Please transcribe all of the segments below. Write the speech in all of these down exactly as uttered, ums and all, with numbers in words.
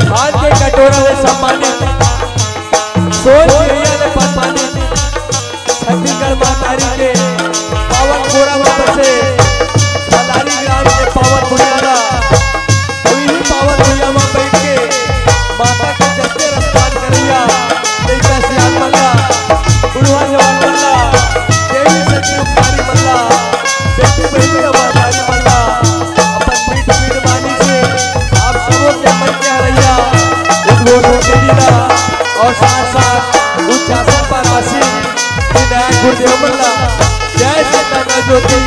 भान के कटोरा ले सम्मानित, सोन चिड़िया ले सम्मानित, छत्तीसगढ़ महतारी के पावन कोरा म बसे फलारी ग्राम के पावन भुइयां ला, उही पावन भुइयां म बइठ के माता के जतके रसपान करइया लइका सियान मन ला, बुढ़वा जवान मन ला, देवी सती उपकारी मन ला, बेटी बहिनी अउ महतारी मन ला, अपन मीठ मीठ बानी से आप सबो के मन के हरइया उद्घोष देवी ला अउ साथ साथ उच्चासन पर आसीन विनायक गुरुदेव मन ला जय सतनाम ज्योति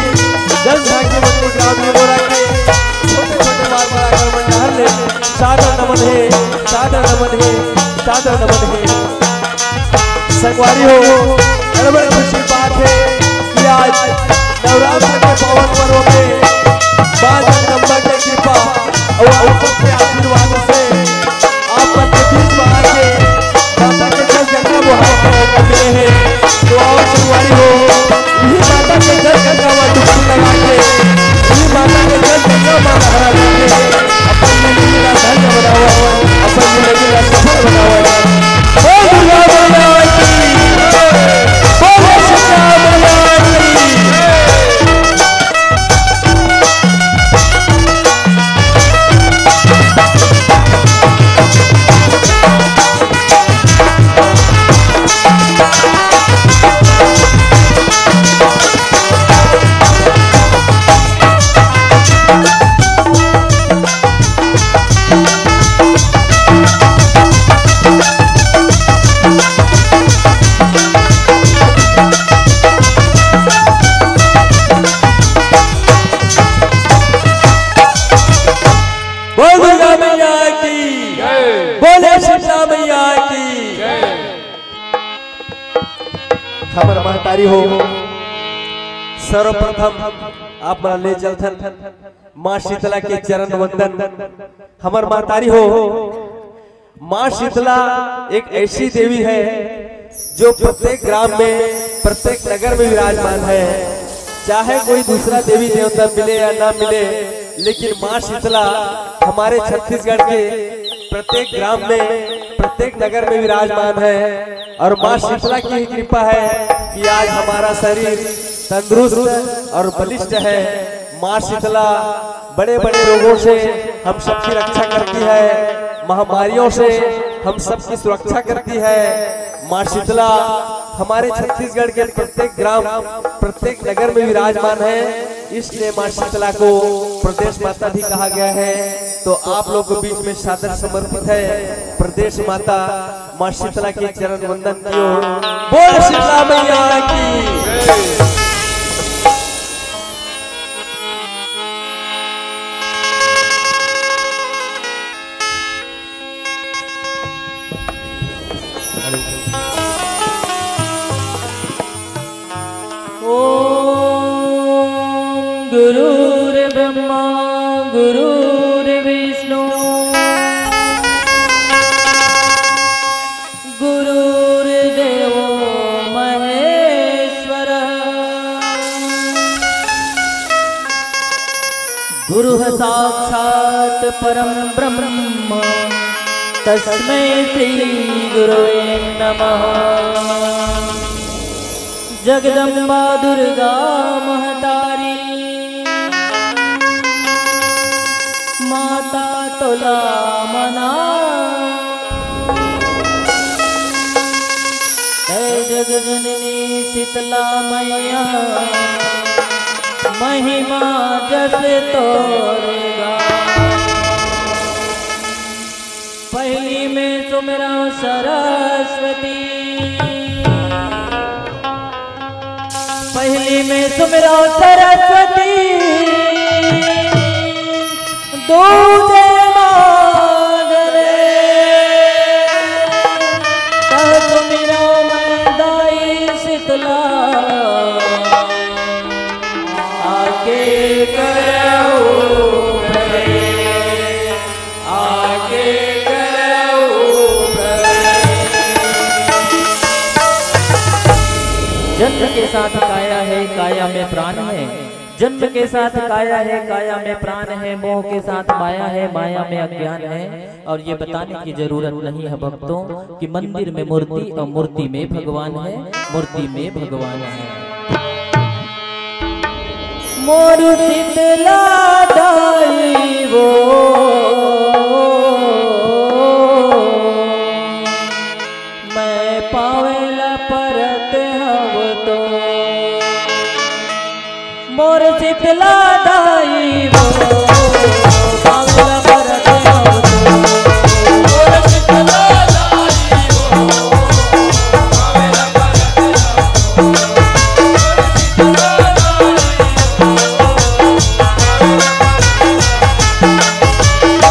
जन भाग्य मंदिर ग्राम निमोरा के छोटे छोटे बाल कलाकार मन डहर ले सादर नमन हे, सादर नमन हे, सादर नमन हे। संगवारी हो, बड़ बड़ खुशी बात हे कि आज नवरात्र के पावन पर्व पे माँ जगदम्बा के कृपा अउ आप सबके आशीर्वाद से आप मन के बीच में आके माता के जल गंगा बहाए के मौका मिले हे। तो आओ संगवारी हो, इही माता के जल गंगा में डुबकी लगा के, इही माता के जल गंगा में लहरा के अपन जिंदगी ला धन्य बनाओ, अपन जिंदगी ला सफल बनाओ। बोल दुर्गा मैया की, बोल सीता मैया की। बोल दुर्गा मैया की, बोले शीतला मैया की। हमर महतारी हो, सर्वप्रथम आप मन ले चलथन माँ शीतला के चरण वंदन। हमर महतारी हो, माँ शीतला एक ऐसी देवी है जो प्रत्येक ग्राम में, प्रत्येक नगर में विराजमान है। चाहे कोई दूसरा देवी देवता मिले या ना मिले, लेकिन माँ शीतला हमारे छत्तीसगढ़ के प्रत्येक ग्राम में, प्रत्येक नगर में विराजमान है। और माँ शीतला की ही कृपा है कि आज हमारा शरीर तंदुरुस्त और बलिष्ठ है। माँ शीतला बड़े बड़े रोगों से हम सबकी रक्षा करती है, महामारियों से हम सबकी सुरक्षा करती है। माँ शीतला हमारे छत्तीसगढ़ के प्रत्येक ग्राम, प्रत्येक नगर में विराजमान है, इसलिए माँ शीतला को प्रदेश माता भी कहा गया है। तो आप लोग के बीच में सादर समर्पित है प्रदेश माता माँ शीतला के चरण वंदन की ओर। बोल शीतला मैया की। ॐ गुरुर्ब्रह्मा गुरुर्विष्णु गुरुर्देवो महेश्वरः। गुरुः साक्षात् परं ब्रह्म तस्मै श्री गुरुवे नमः। जगदम्बा दुर्गा महतारी, माता तोला मना। जय जग जननी शीतला मैया, महिमा जस तोर गा। पहली में सुमिरौं सरस्वती, पहली में सुमिरौं सरस्वती, दूजे माँ गणेश, तब सुमिरौं मैं दाई शीतला, आके करहु प्रवेश, आके करहु प्रवेश। जन्म के साथ काया है, काया में प्राण है। जन्म के साथ काया है, काया में प्राण है। मोह के साथ माया है, माया में अज्ञान है। और ये बताने की जरूरत नहीं है भक्तों कि मंदिर में मूर्ति और मूर्ति में भगवान है, मूर्ति में भगवान है। मोर शीतला दाई वो, मैं पावेला परत हव तो। मोर शीतला दाई वो, पावेला परत हव तो। मोर शीतला दाई वो, पावेला परत हव तो। मोर शीतला दाई वो, पावेला परत हव तो।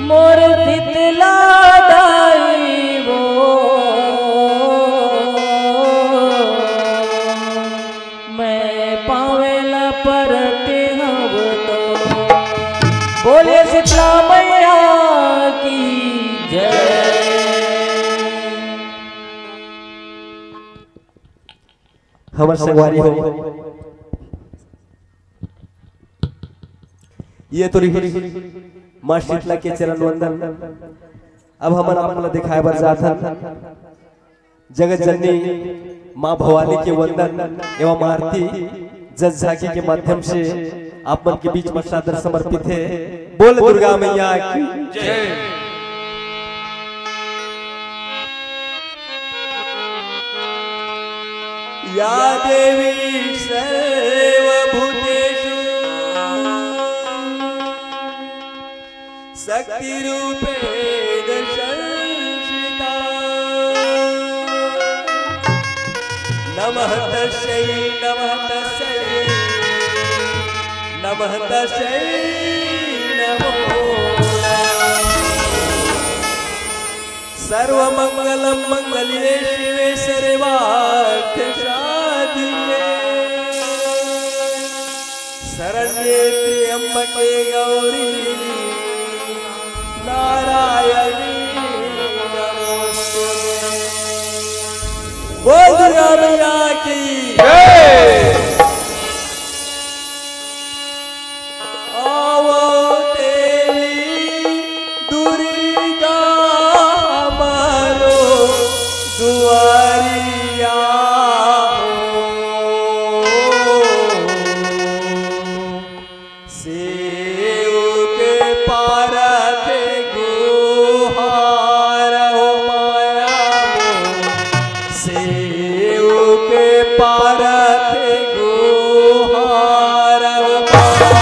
मोर शीतला दाई वो, मैं पावेला परत हव तो। बोले शीतला मैया की जय। हमर संगवारी हो, ये तो रहिस माँ शीतला के चरण वंदन। अब हमन आप ला दिखाए बर जात हन जगत जननी माँ भवानी के वंदन एवं आरती जस झांकी के माध्यम से आप मन के बीच में सादर समर्पित हे। बोल दुर्गा मैया की जय। या देवी सर्वभूतेषु शक्तिरूपेण संस्थिता। नमः तस्यै, नमः तस्यै, नमः तस्यै नमो नमः। सर्वमंगलं मंगल्ये शिवे सर्वार्थ साधिके। शरण्ये त्र्यंबके गौरी नारायणी नमोस्तुते। बोल दुर्गा मैया की जय। आवो देवी दुर्गा हमारो दुआरिया हो। सेव के पारत गुहार हो माया मोर। सेव के पारत गुहार हो माया।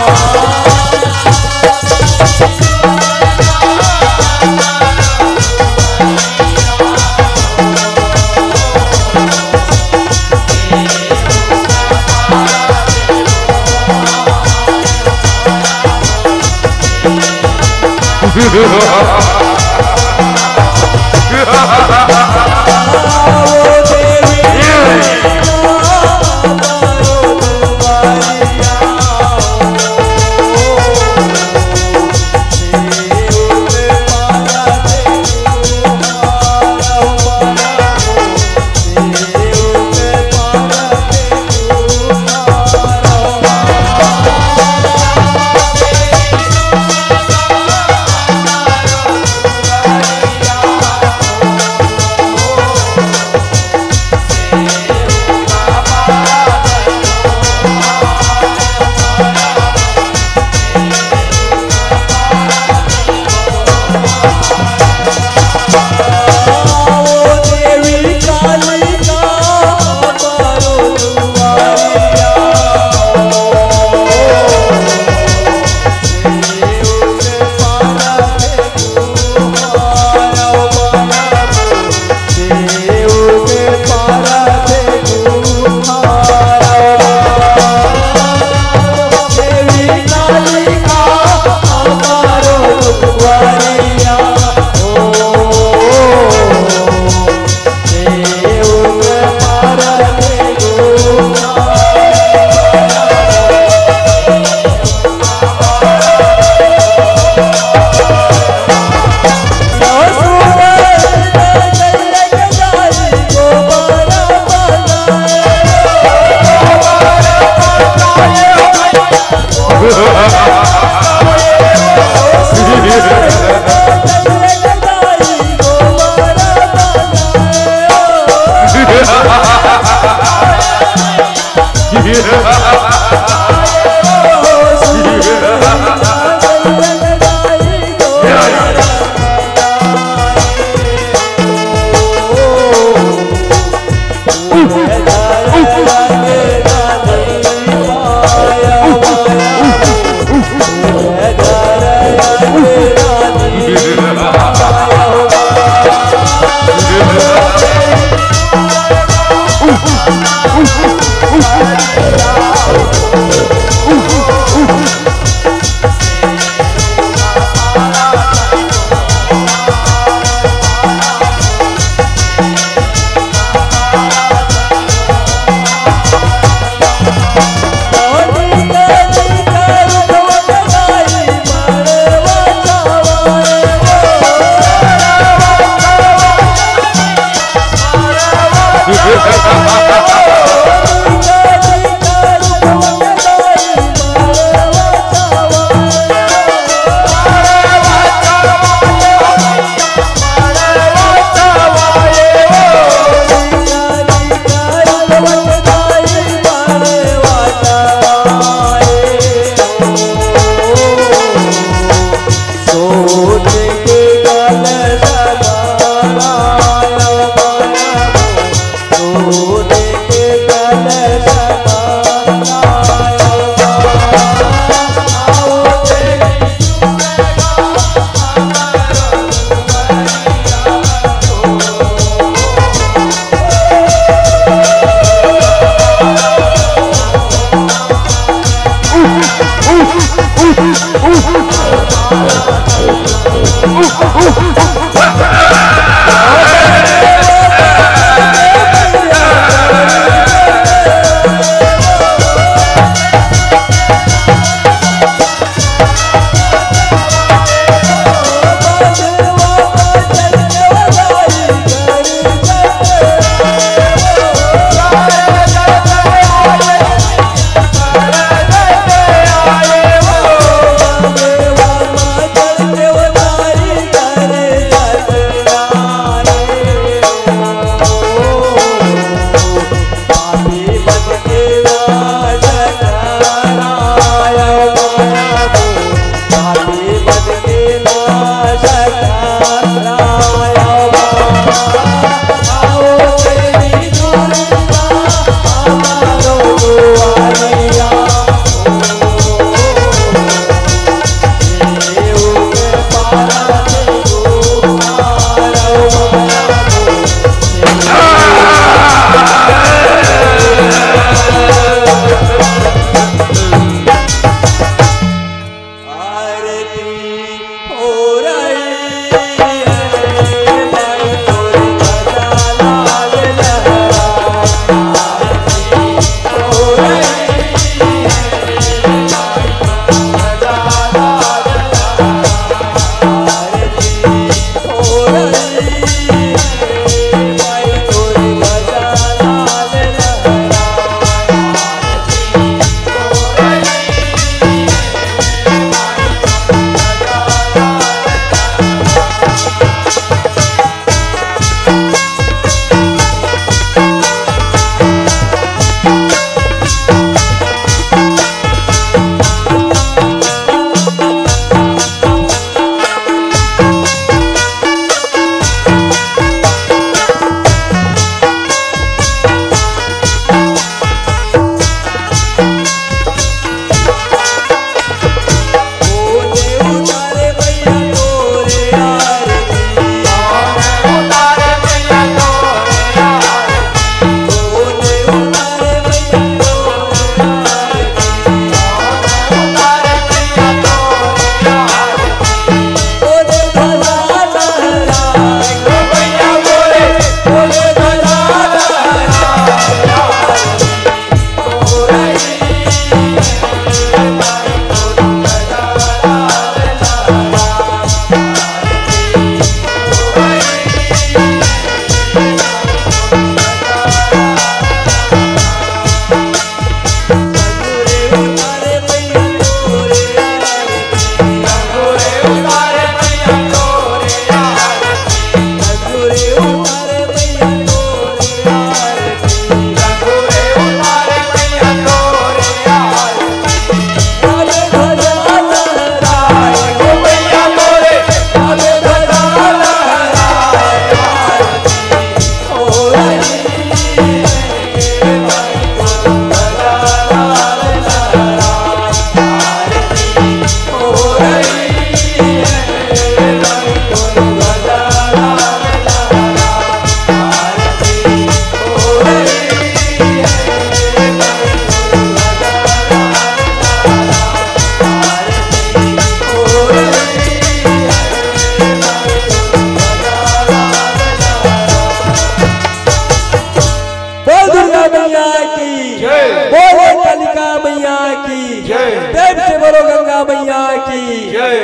बोल दुर्गा मैया की जय। बोले कालिका मैया की जय। प्रेम से बोलो गंगा मैया की जय।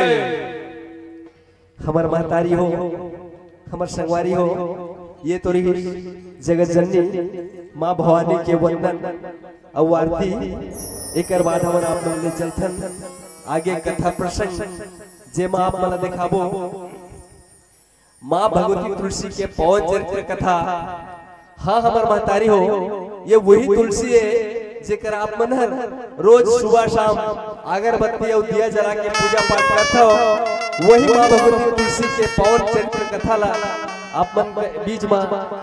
हमर महतारी हो, हमर संगवारी हो, ये तोरी जगत जननी माँ भवानी के वंदन अउ आरती। एकर बाद हमन आप मन ले चलथन आगे कथा प्रसंग, जेमा आप मन ला देखाबो माँ भगवती तुलसी के पावन चरित्र कथा। हाँ, हमर महतारी हो, ये वही तुलसी है जेकर आप मन हर रोज सुबह शाम अगरबत्ती अउ दिया जला के पूजा पाठ करत हो। वही माँ भगवती तुलसी के पावन चरित्र कथा ला आप मन के बीच में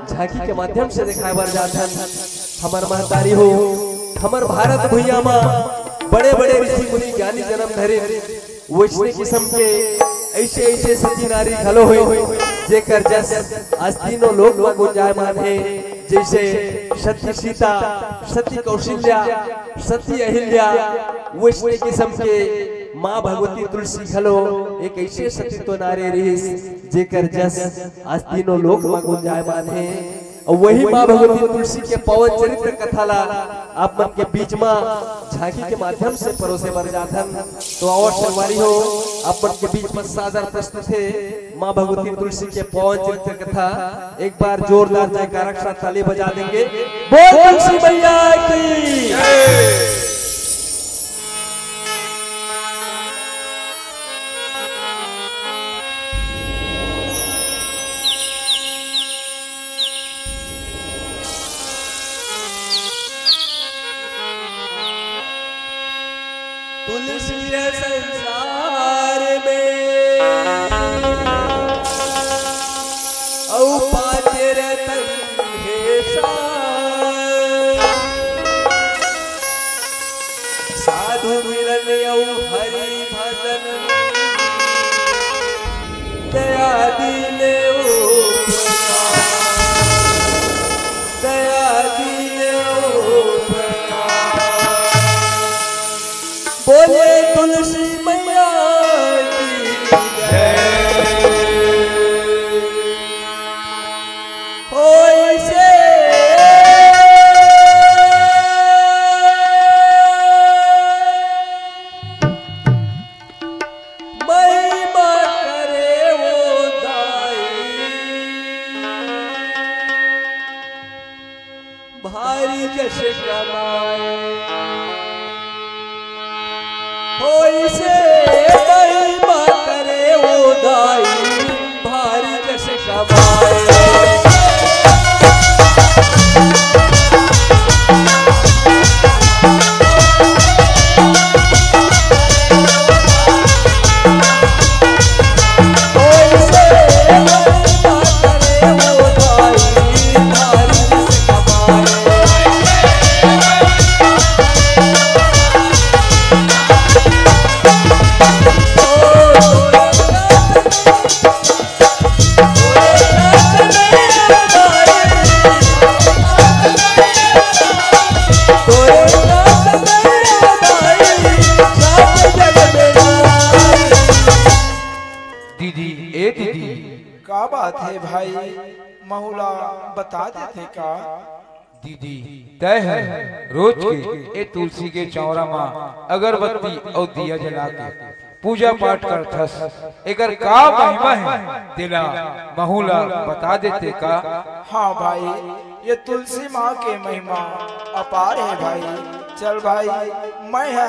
झांकी के माध्यम से दिखाए बर जात हन। हमर महतारी हो, हमर भारत भुइयां में बड़े बड़े ऋषि मुनि ज्ञानी जन्म धरे। वैसने किस्म के ऐसे ऐसे सती नारी घलो होय, जेकर जस आज तीनों लोक म गुंजायमान हे, जैसे सती सीता, सती कौशल्या, सती अहिल्या, वैसने किसम के माँ भगवती तुलसी घलो एक ऐसे सतीत्व नारी रिहिस, जेकर जस आज तीनों लोक म गुंजायमान हे। अउ वही माँ भगवती तुलसी के पावन चरित्र कथा ला आप मन के बीच म झांकी के माध्यम से परोसे बर जाथन। तो और संगवारी हो, आप मन के बीच म सादर प्रस्तुत हे माँ भगवती तुलसी के पावन चरित्र कथा। एक बार जोरदार जयकारा के साथ ताली बजा देंगे। बोल तुलसी मैया की। तुलसी रे संसार में अउ पाँच रतन हे सार। साधु मिलन अउ हरि भजन, दया दीन ओ प्रकाश, दया दीन ओ प्रकाश। बोले तुलसी मैया की जय। होइसे महिमा करे वो दाई, भारी जस कमाए। होइसे महिमा करे वो दाई, भारी जस कमाए। दीदी, ए दीदी। का बात हे भाई, महू ला बता देते का? दीदी, तय हे रोज के ए तुलसी के चौरा मा अगरबत्ती अउ दिया जला के पूजा पाठ करथस, एकर का महिमा हे, तेला महू ला बता देते का? हाँ भाई, ये तुलसी माँ के महिमा अपार हे भाई। चल भाई, मैं ह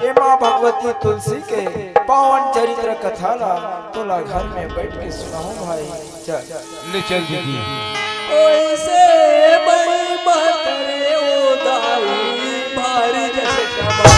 ये माँ भगवती तुलसी के पावन चरित्र कथा ला तोला घर में बैठ के सुनाहूँ भाई। चल। ले चल दीदी। ओइसे महिमा करे ओ दाई, भारी जस कमाए।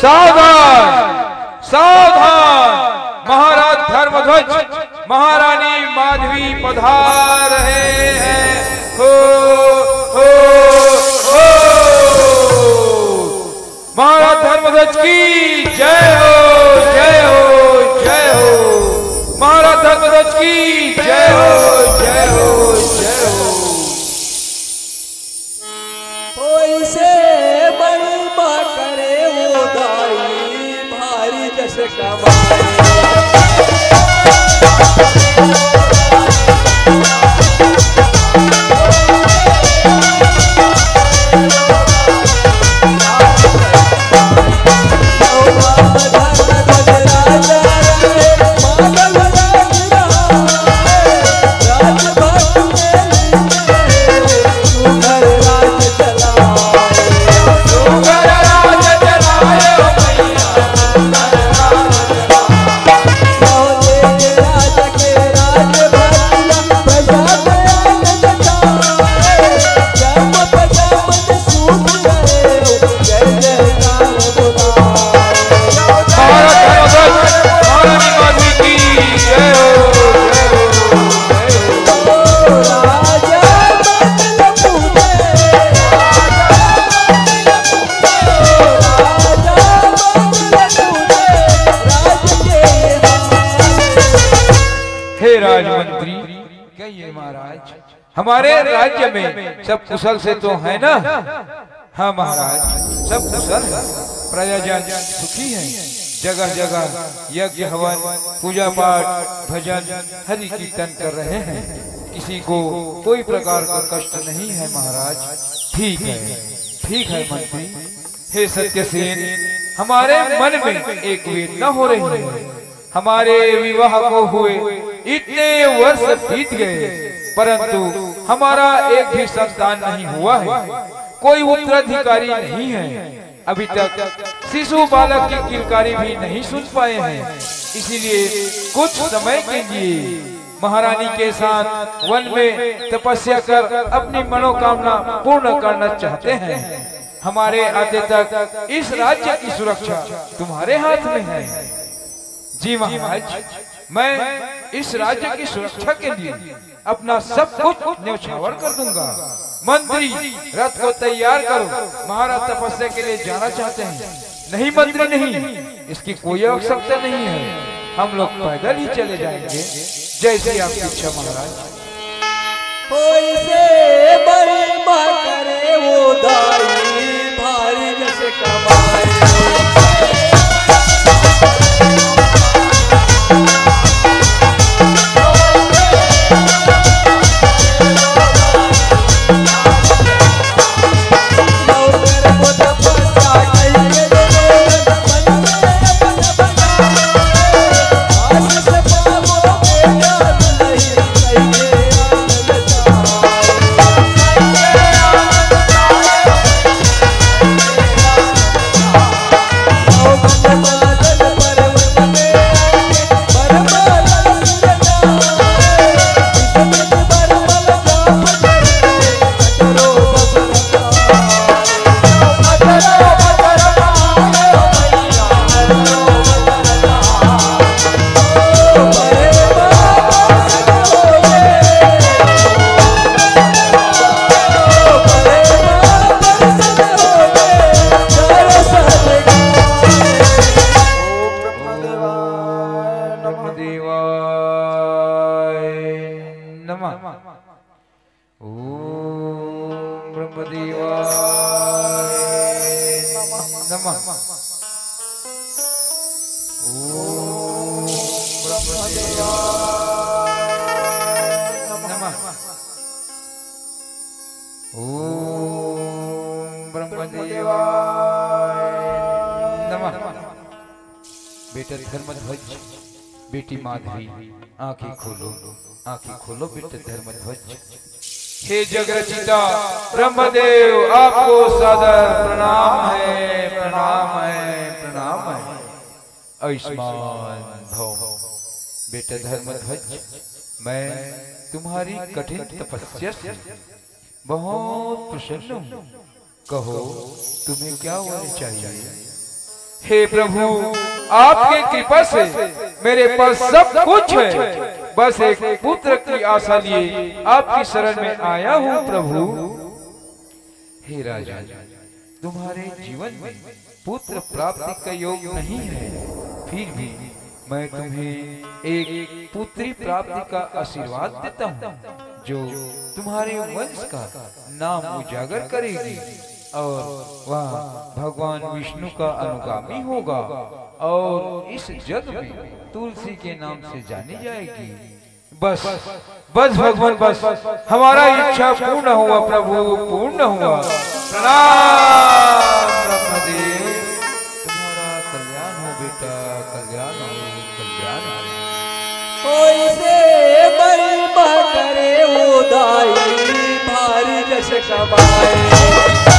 सावधान, सावधान, महाराज धर्मध्वज, महारानी माधवी पधार रहे हैं। हो, हो, हो। महाराज धर्मध्वज की जय हो, जय हो, जय हो। महाराज धर्मध्वज की जय हो, जय हो, जय हो। ओइसे महिमा करे ओ दाई, भारी जस कमाए। हमारे राज्य में सब कुशल से तो है ना? हाँ महाराज, सब कुशल है, प्रजाजन सुखी है, जगह जगह यज्ञ हवन, पूजा पाठ, भजन, हरि कीर्तन कर रहे हैं। किसी को कोई प्रकार का कष्ट नहीं है महाराज। ठीक है, ठीक है मंत्री। हे सत्यसेन, हमारे मन में एक वेदना हो रही है। हमारे विवाह को हुए इतने वर्ष बीत गए, परंतु हमारा एक भी संतान नहीं हुआ है, कोई उत्तराधिकारी नहीं है। अभी तक शिशु बालक की किलकारी भी नहीं सुन पाए हैं, इसीलिए कुछ समय के लिए महारानी के साथ वन में तपस्या कर अपनी मनोकामना पूर्ण करना चाहते हैं। हमारे आते तक इस राज्य की सुरक्षा तुम्हारे हाथ में है। जी महाराज, मैं इस राज्य की सुरक्षा के लिए अपना सब कुछ न्यौछावर कर दूंगा। मंत्री, रथ को तैयार करो, महाराज तपस्या के लिए जाना चाहते हैं। नहीं मंत्री, नहीं, इसकी कोई आवश्यकता नहीं है, हम लोग पैदल ही चले जाएंगे, जैसी आपकी इच्छा महाराज। ओइसे बड़ी माँ करे वो दाई, भारी जस कमाए। ब्रह्मदेवाय नमः। ओम ब्रह्मदेवाय नमः। ओम ब्रह्मदेवाय नमः। ओम ब्रह्मदेवाय नमः। बेटा धर्मध्वज, बेटी माधवी, आंखें खोलो, आंखें खोलो बेटा धर्मध्वज। हे जग रचिता ब्रह्मदेव, आपको सादर प्रणाम है, प्रणाम है, प्रणाम है। आयुष्मान भव। बेटा धर्मध्वज, मैं तुम्हारी कठिन तपस्या से बहुत प्रसन्न हूँ। कहो, तुम्हें क्या वर चाहिए? हे प्रभु, आपके कृपा से मेरे पास सब कुछ है, बस एक पुत्र की आशा लिए आपकी शरण में आया हूँ प्रभु। हे राजा, तुम्हारे जीवन में पुत्र प्राप्ति का योग नहीं है, फिर भी मैं तुम्हें एक पुत्री प्राप्ति का आशीर्वाद देता हूँ, जो तुम्हारे वंश का नाम उजागर करेगी और वह भगवान विष्णु का अनुगामी होगा और इस जग में तुलसी के नाम से जानी जाएगी। बस, बस भगवान, बस हमारा इच्छा पूर्ण हुआ प्रभु, पूर्ण हुआ। प्रणाम ब्रह्मदेव, तुम्हारा कल्याण हो बेटा, कल्याण हो, कल्याण हो। ओइसे बड़ी माँ करे वो दाई, भारी जस कमाए।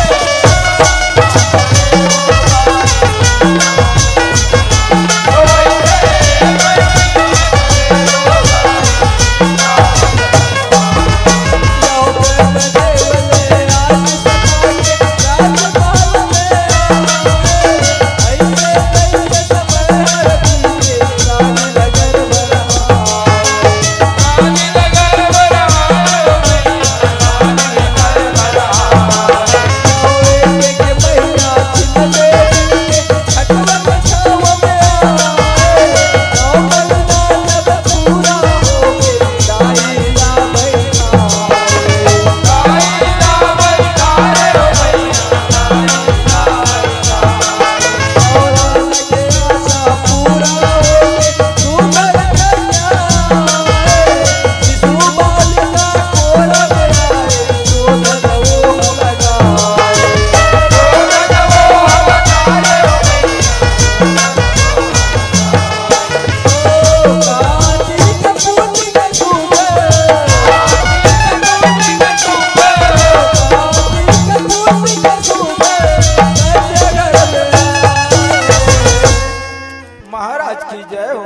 जय हो,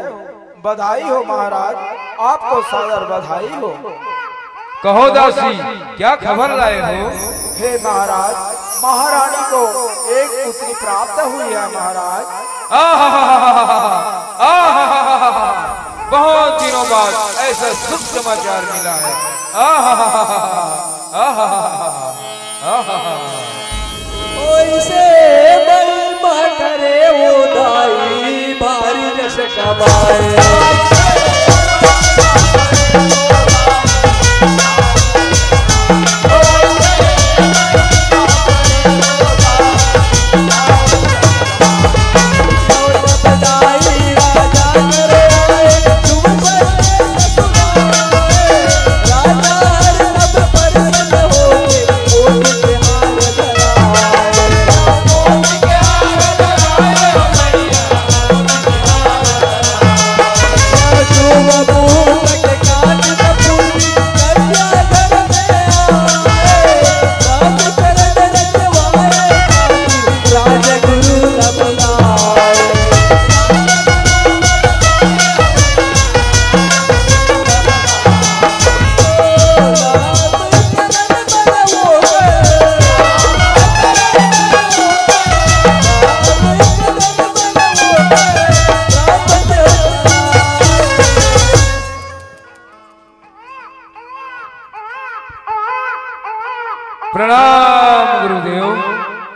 बधाई हो महाराज, आपको सादर बधाई हो। कहो दासी, क्या खबर लाए हो? हे महाराज, महारानी को एक पुत्री प्राप्त हुई है महाराज। आहा, आहा, बहुत दिनों बाद ऐसा शुभ समाचार मिला है। आहा, आहा, आहा। ओइसे बल मा करे ओ दाई, भारी जस कमाए। प्रणाम गुरुदेव,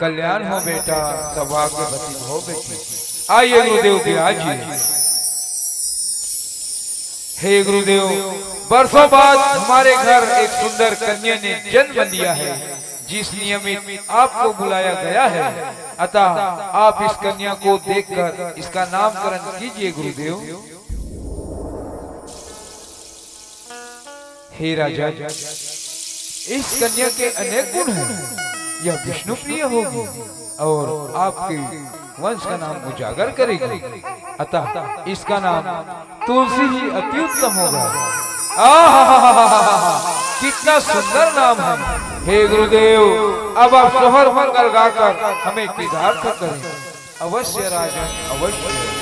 कल्याण हो बेटा, सौभाग्यवती हो बेटी। आइए गुरुदेव, विराजिए। हे गुरुदेव, बरसों बाद हमारे घर एक सुंदर कन्या ने जन्म लिया है, जिस निमित्त आपको बुलाया गया है, अतः आप इस कन्या को देखकर इसका नामकरण कीजिए गुरुदेव। हे राजा, इस कन्या के अनेक गुण हैं। यह विष्णुप्रिय होगी और आपके वंश का नाम उजागर करेगी। अतः इसका नाम तुलसी ही अति उत्तम होगा। आहा, कितना सुंदर नाम है। हे गुरुदेव, अब आप सोहर मंगल गाकर हमें कृतार्थ करें। अवश्य राजन, अवश्य।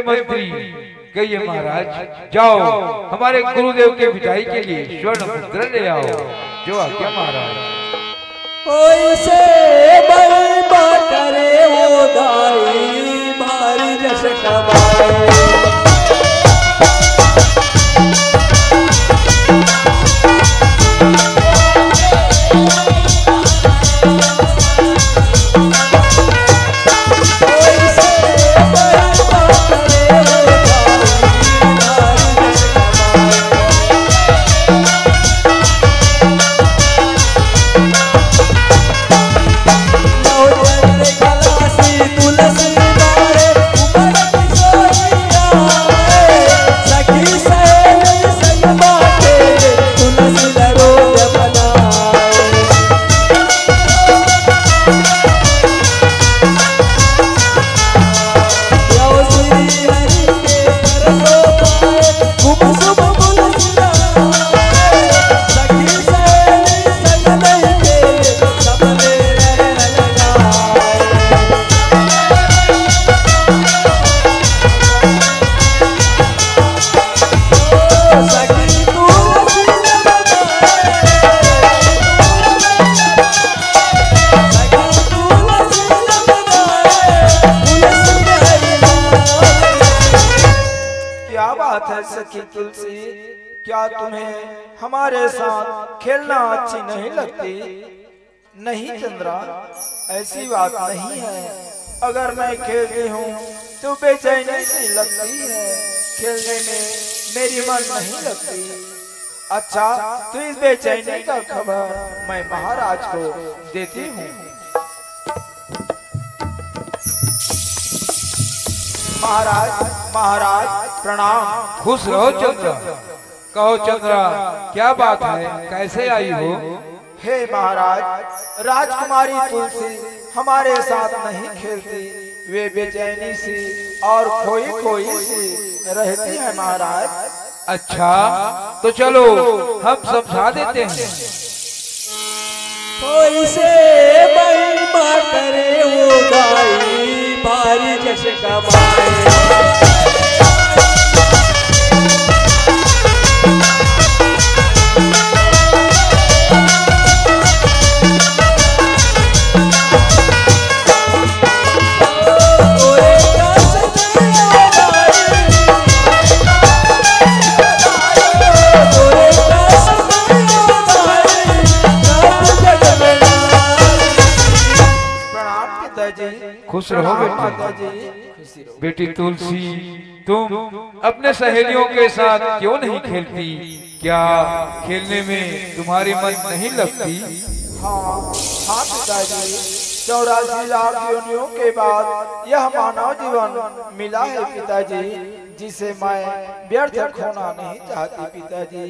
मंत्री, कहिए महाराज, जाओ, हमारे गुरुदेव के विदाई के लिए स्वर्ण मुद्रा ले आओ। जो आज्ञा महाराज। ओइसे बलमा करे ओ दाई, भारी जस कमाए। क्या बात है सखी तुलसी, क्या तुम्हें हमारे साथ खेलना अच्छी नहीं लगती? नहीं चंद्रा, ऐसी बात नहीं है। अगर मैं खेलती हूँ तो बेचैनी सी लगती है, खेलने में मेरी मन नहीं लगती। अच्छा, तो इस बेचैनी का खबर मैं महाराज को देती हूँ। महाराज, महाराज, प्रणाम। खुश रहो चंद्रा। कहो चंद्रा, क्या बात है, कैसे आई हो? हे महाराज, राजकुमारी तुलसी हमारे साथ नहीं खेलती, वे बेचैनी सी और खोई खोई सी रहती है महाराज। अच्छा, तो चलो, हम समझा देते हैं। ओइसे बलमा करे ओ दाई, भारी जस कमाए। प्रणाम पिताजी। खुश रहो प्रणाम बेटी। माताजी। खुशी रहो। बेटी तुलसी, तुम अपने सहेलियों के साथ क्यों नहीं खेलती? क्या खेलने में तुम्हारी मन नहीं लगती? हाँ, हाँ पिताजी, चौरासी लाख योनियों के बाद यह मानव जीवन मिला है पिताजी, जिसे मैं व्यर्थ खोना नहीं चाहती पिताजी।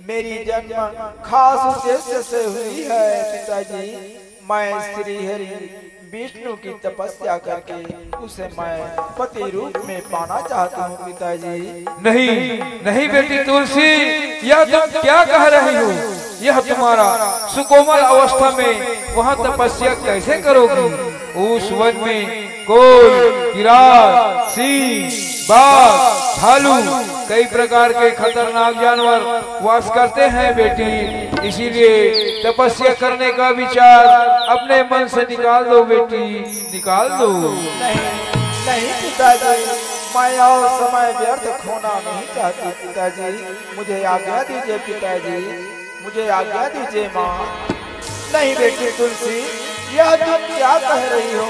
मेरी जन्म खास उद्देश्य से हुई है पिताजी। मैं श्री हरि विष्णु की तपस्या करके उसे मैं पति रूप में पाना चाहता हूँ पिताजी। नहीं, नहीं बेटी तुलसी, यह तुम क्या कह रही हो? यह तुम्हारा सुकोमल अवस्था में वहाँ तपस्या कैसे करोगी? उस वन में कोई किरात, सिंह, बाघ, भालू, कई प्रकार के खतरनाक जानवर वास करते हैं बेटी, इसीलिए तपस्या करने का विचार अपने मन से निकाल दो बेटी, निकाल दो। नहीं, नहीं पिताजी, मैं और समय व्यर्थ खोना नहीं चाहती पिताजी, मुझे आज्ञा दीजिए पिताजी, मुझे आज्ञा दीजिए माँ। नहीं बेटी तुलसी, यह तुम क्या कह रही हो?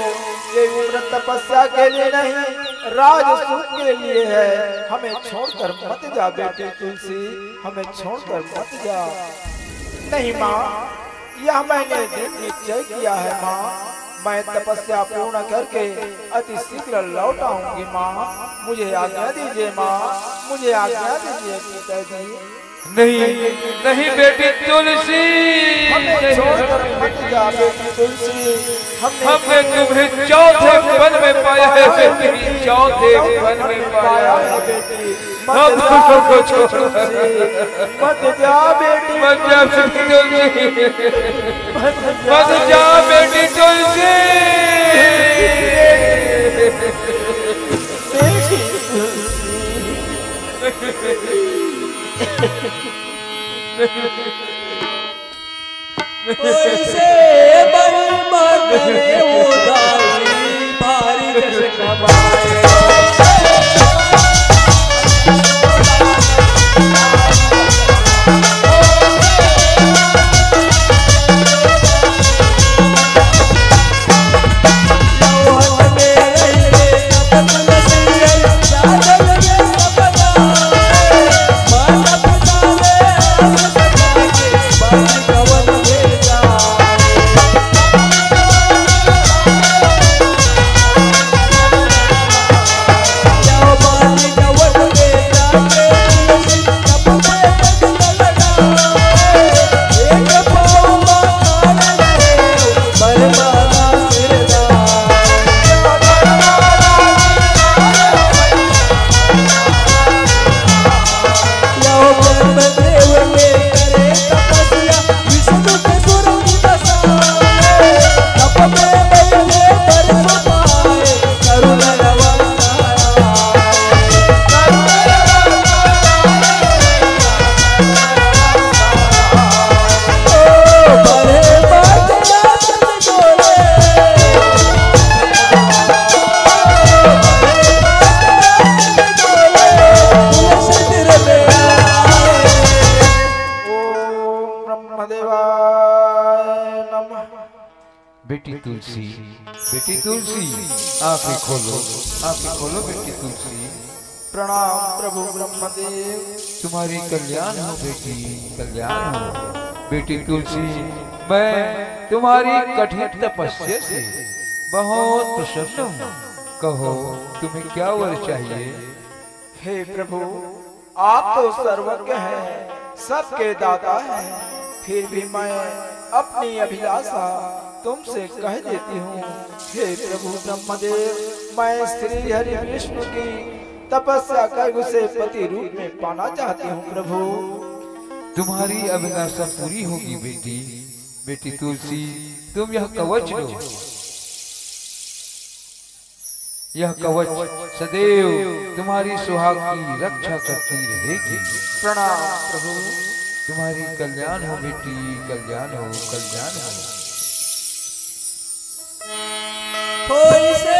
ये उम्र तपस्या के लिए नहीं, राज सुख के लिए है। हमें छोड़कर मत जा बेटी तुलसी, हमें छोड़कर मत जा। नहीं माँ, यह मैंने दृढ़ निश्चय किया है माँ, मैं तपस्या पूर्ण करके अति शीघ्र लौट आऊंगी माँ। मुझे आज्ञा दीजिए माँ, मुझे आज्ञा दीजिए पिताजी। नहीं, नहीं बेटी तुलसी, हमें नहीं। छोड़कर मत जा बेटी तुलसी, हमने हमें तुम्हें चौथे वन में पाया है बेटी, चौथे वन में पाया है। बेटी, मत हम जा तुमको बेटी छोड़ तुलसी, मत जा बेटी मत जा बेटी तुलसी, मत जा बेटी तुलसी। बेटी तुलसी। ओइसे बल मत रे उदाई, भारी जस कमाए। ओम ब्रह्मदेवाय नमः। बेटी तुलसी, बेटी तुलसी, आंखें खोलो, आंखें खोलो बेटी तुलसी। प्रणाम प्रभु ब्रह्मदेव। तुम्हारी कल्याण हो बेटी, कल्याण हो। बेटी तुलसी, मैं तुम्हारी कठिन तपस्या से बहुत प्रसन्न हूँ। कहो, तुम्हें क्या वर चाहिए? हे प्रभु, आप तो सर्वज्ञ हैं, सबके दाता हैं, फिर भी मैं अपनी अभिलाषा तुमसे कह देती हूँ। हे प्रभु ब्रह्मदेव, मैं श्री हरि विष्णु की तपस्या कर उसे पति रूप में पाना चाहती हूँ प्रभु। तुम्हारी अभिलाषा पूरी होगी बेटी। बेटी तुलसी, तुम यह कवच लो। यह कवच सदैव तुम्हारी सुहाग की रक्षा करती रहेगी। प्रणाम प्रभु। तुम्हारी कल्याण हो बेटी, कल्याण हो, कल्याण हो। होई से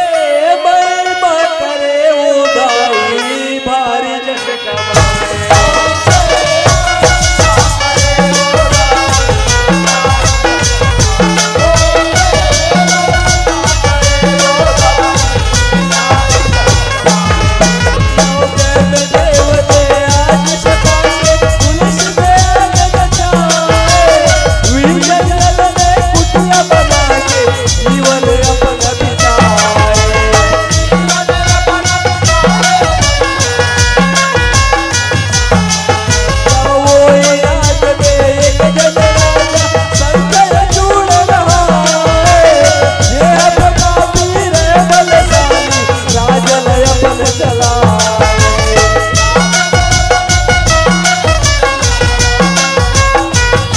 महिमा करे उदाई, भारी जस कमाए।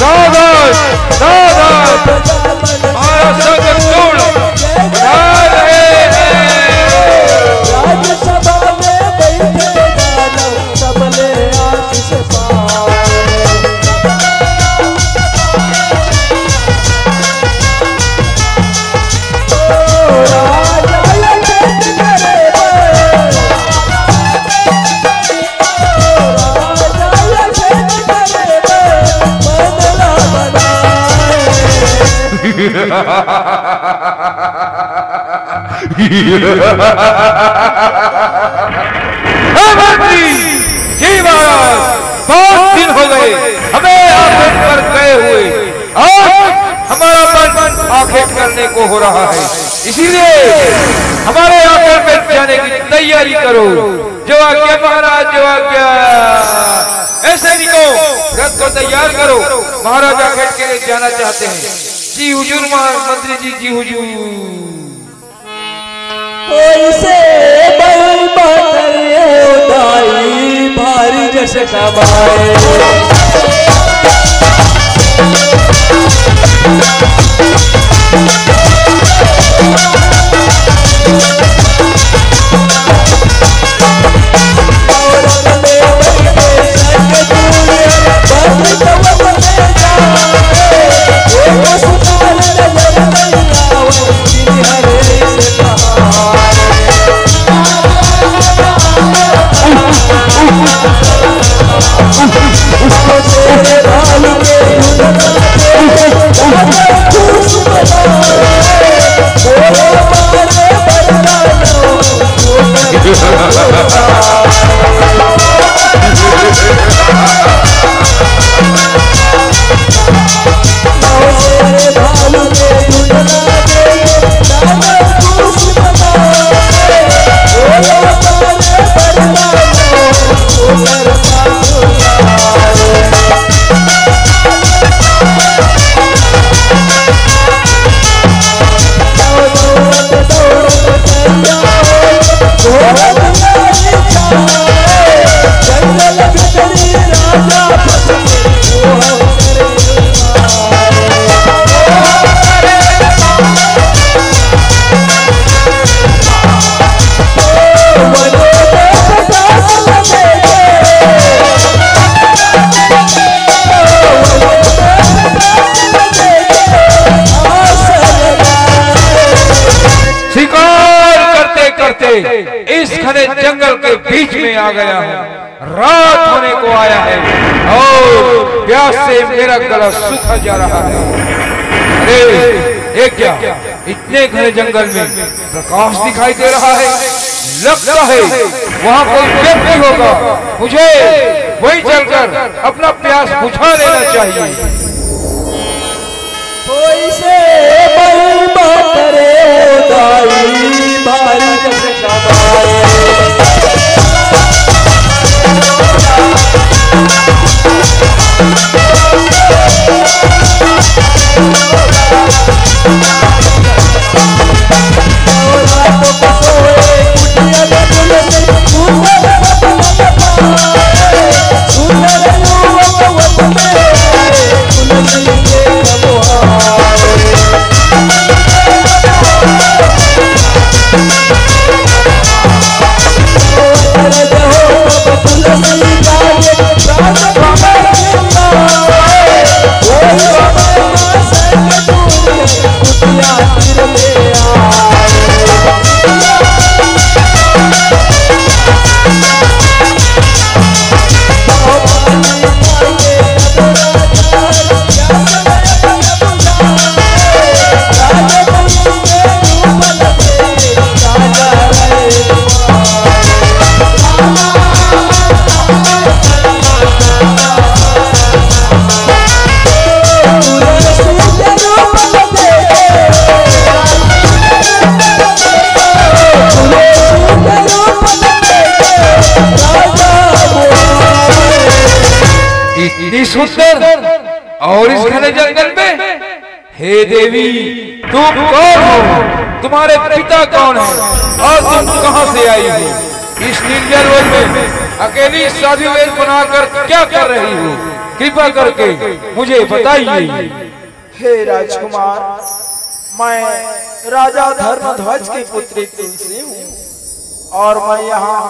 सावधान, सावधान, हमारा संग टूट जा रहे हैं। हे मंत्री, जी महाराज, बहुत दिन हो गए हमें आखिर पर गए हुए। आज हमारा मन आखेट करने को हो रहा है, इसीलिए हमारे आखिर में जाने की तैयारी करो। जो आज्ञा महाराज, जो आज्ञा। ऐसे निको, रथ को तैयार करो, महाराज आखेट के लिए जाना चाहते हैं। जी हुजूर महा-, मंत्री जी, जी हुजूर। ओइसे बल मत रे उदाई, भारी जस कमाए। शिकार करते करते इस घने जंगल के बीच में आ गया हूँ। रात होने को आया है और प्यास से मेरा गला सूखा जा रहा है। अरे, ये क्या, इतने घने जंगल में प्रकाश दिखाई दे रहा है? लगता है वहाँ कोई व्यक्ति होगा, मुझे वहीं चलकर अपना प्यास बुझा लेना चाहिए। कोई से बल बात रे दाई भारी कसे कमाए। इतनी सुंदर और इस घने जंगल में, हे देवी, तुम कौन हो? तुम्हारे पिता कौन है और तुम कहाँ से आई हो? इस निर्जल वन में अकेली साधु वेश बनाकर क्या कर रही हो? कृपा करके मुझे बताइए। हे राजकुमार, मैं राजा धर्मध्वज की पुत्री तुलसी हूँ और मैं यहाँ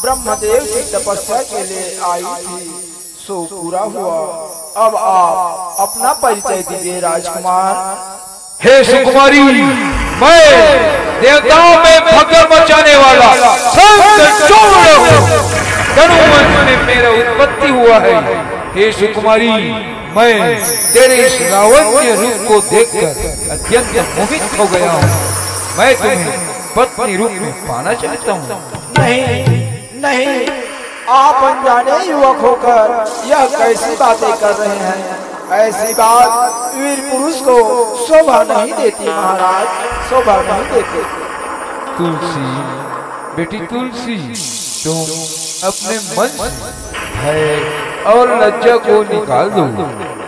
ब्रह्मदेव की तपस्या के लिए आई थी। सो पूरा हुआ। अब आप अपना परिचय दीजिए राजकुमार। हे सुकुमारी, मैं देवताओं में भगदड़ मचाने वाला शंख चूर्ण हूँ। तनु वंश में मेरा उत्पत्ति हुआ है। हे सुकुमारी, मैं तेरे इस लावण्य रूप को देखकर अत्यंत मोहित हो गया हूँ। मैं तुम्हें पत्नी रूप में पाना चाहता हूँ। नहीं, नहीं, आप अनजाने युवक होकर यह कैसी बातें कर रहे हैं? ऐसी बात वीर पुरुष को शोभा नहीं देती महाराज, शोभा नहीं देती। तुलसी, बेटी तुलसी, तुम अपने मन से भय और लज्जा को निकाल दो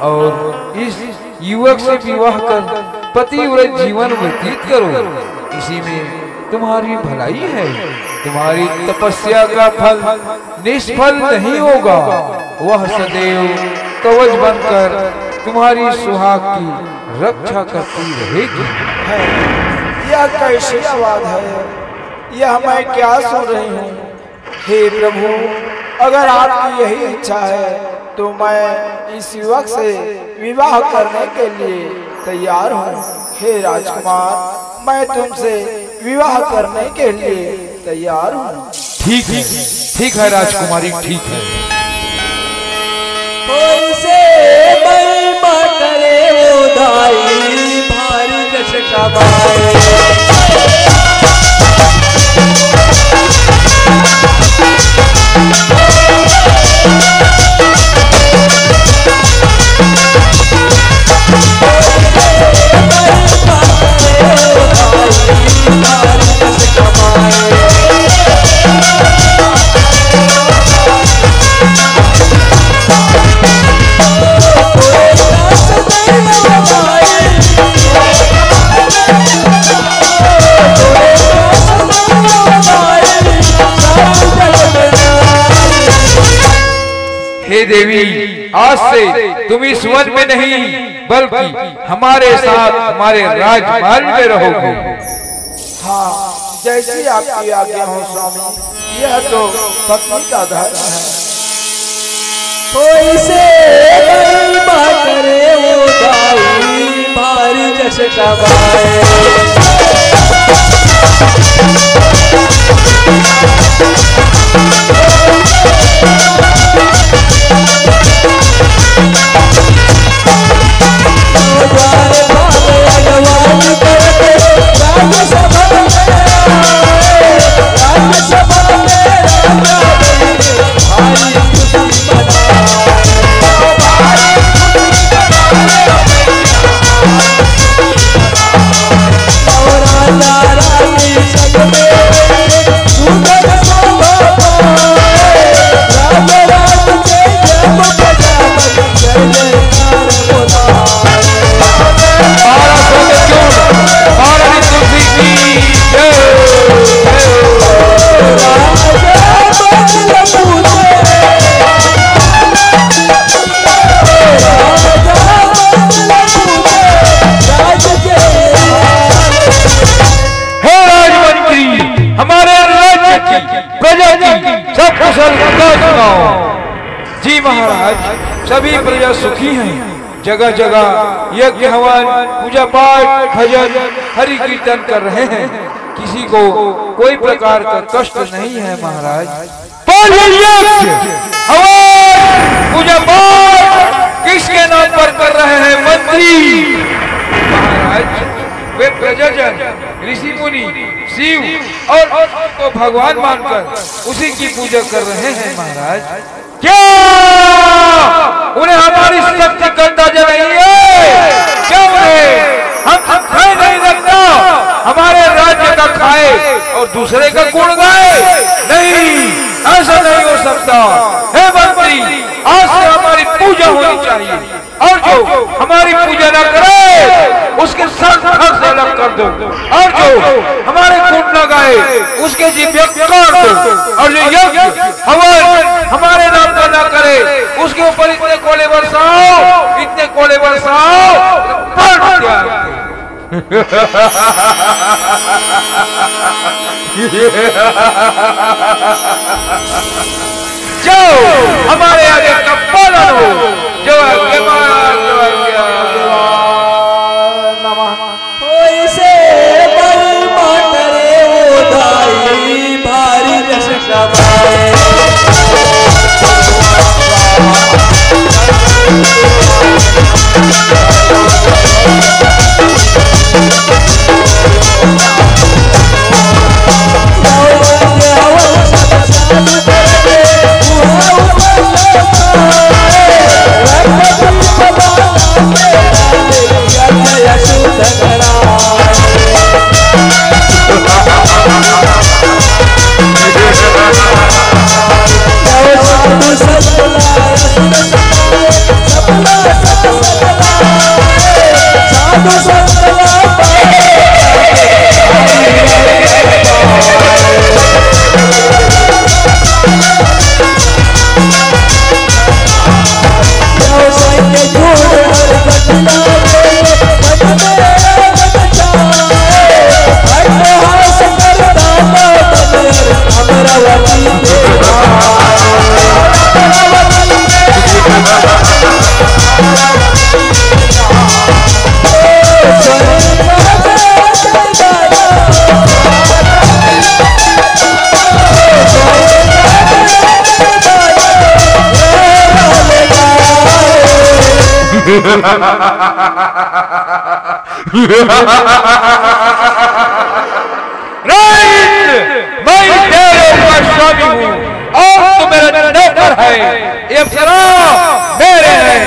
और इस युवक से विवाह कर पतिव्रत जीवन व्यतीत करो। इसी में तुम्हारी भलाई है। तुम्हारी तपस्या का फल निष्फल नहीं होगा। वह सदैव कवच बनकर तुम्हारी सुहाग की रक्षा करती रहेगी। है, यह कैसी आवाज है? यह मैं क्या सुन रही हूँ? हे प्रभु, अगर आपकी यही इच्छा है तो मैं इस युवक से विवाह करने के लिए तैयार हूँ। हे राजकुमार, मैं तुमसे विवाह करने के लिए तैयार हूँ। ठीक है, ठीक है राजकुमारी, ठीक है। कोई से महिमा करे वो दाई, भारी जस कमाए। हे देवी, आज से तुम इस वन में नहीं, बल्कि हमारे साथ हमारे राजमहल में रहोगे। हाँ, जैसी आपकी आज्ञा हो स्वामी, यह तो पत्नी का धर्म है। कोई से महिमा करे वो दाई, भारी जस कमाए। हे राजमंत्री, हमारे राज्य की, प्रजा की सब कुशल का सुनाओ। जी महाराज, सभी प्रजा सुखी हैं। जगह जगह यज्ञ हवन, पूजा पाठ, भजन, हरि कीर्तन कर रहे हैं। किसी को कोई प्रकार का कष्ट नहीं है महाराज। पर ये यज्ञ हवन, पूजा पाठ किसके नाम पर कर रहे हैं मंत्री? महाराज, वे प्रजाजन, ऋषि मुनि, शिव और को भगवान मानकर उसी की पूजा कर रहे हैं महाराज। क्या उन्हें हमारी शक्ति का अंदाजा नहीं है? क्या उन्हें हम भय नहीं लगता? हमारे राज्य का खाए और दूसरे का गुण गाए? नहीं, ऐसा नहीं हो सकता। हे मंत्री, आज से हमारी पूजा होनी चाहिए। और जो हमारी पूजा ना करे, उसके सर धड़ से अलग कर दो। और जो हमारे गुण ना गाए, उसके जीभ काट दो। और जो यज्ञ हवन हमारे नाम का ना करे, उसके ऊपर इतने कोड़े बरसाओ, इतने कोड़े बरसाओ, प्राण त्याग दो। जाओ, हमारे आगे का पालन हो। जो आज्ञा, जो आज्ञा। कोई से महिमा करे वो दाई, भारी जस कमाए। राइट, मैं तेरे ऊपर स्वामी हूँ और तू मेरा नौकर है। ये अप्सरा मेरे हैं,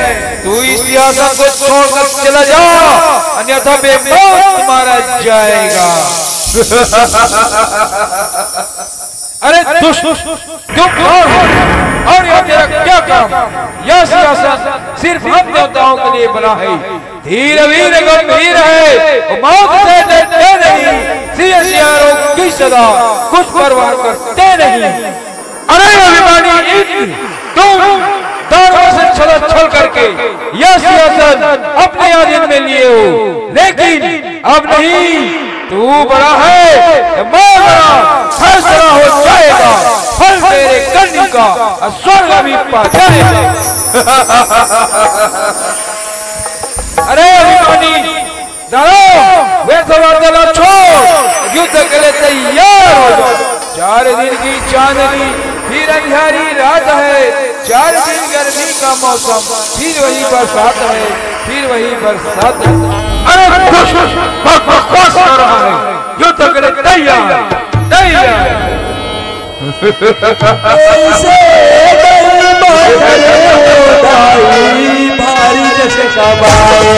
तू इस सिंहासन को छोड़कर चला जा, अन्यथा बेमौत मारा जाएगा। अरे दुष्ट, तुम कौन हो और यह तेरा क्या काम? यह सिंहासन सिर्फ हम देवताओं के लिए बना है। धीर वीर गंभीर है, वो मौत से डरते नहीं, सिंह सियारों की सदा कुछ परवाह करते नहीं। अरे अभिमानी इंद्र, तुम दानवों से छला छल करके यह सिंहासन अपने अधीन में लिए हो, लेकिन अब नहीं, तू बड़ा है, मैं बड़ा, फैसला हो जाएगा, फल तेरे करनी का, और स्वर्ग भी पा जाएगा। अरे अभिमानी, दानव, व्यर्थ वार्तालाप छोड़, युद्ध के लिए तैयार हो जाओ। चार दिन की चांदनी, फिर अंधियारी रात है, चार दिन गर्मी का मौसम, फिर वही बरसात है, फिर वही बरसात है। अरे दुष्ट, बक-, बकवास कर रहा है, युद्ध के लिए तैयार, तैयार। ऐसे गर्म हो गए हो दाई, भारी जैसे कमाए।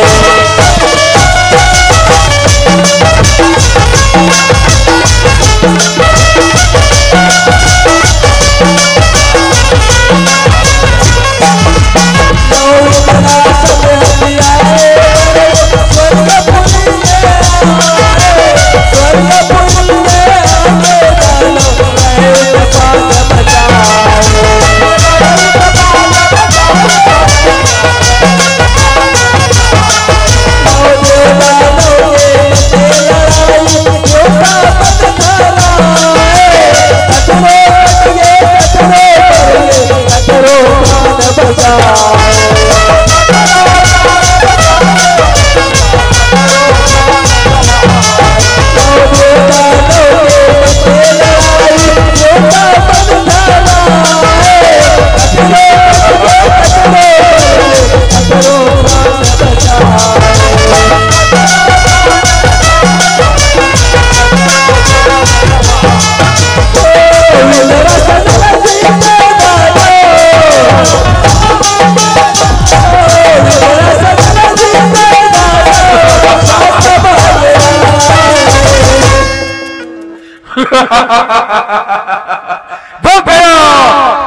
भाग गया,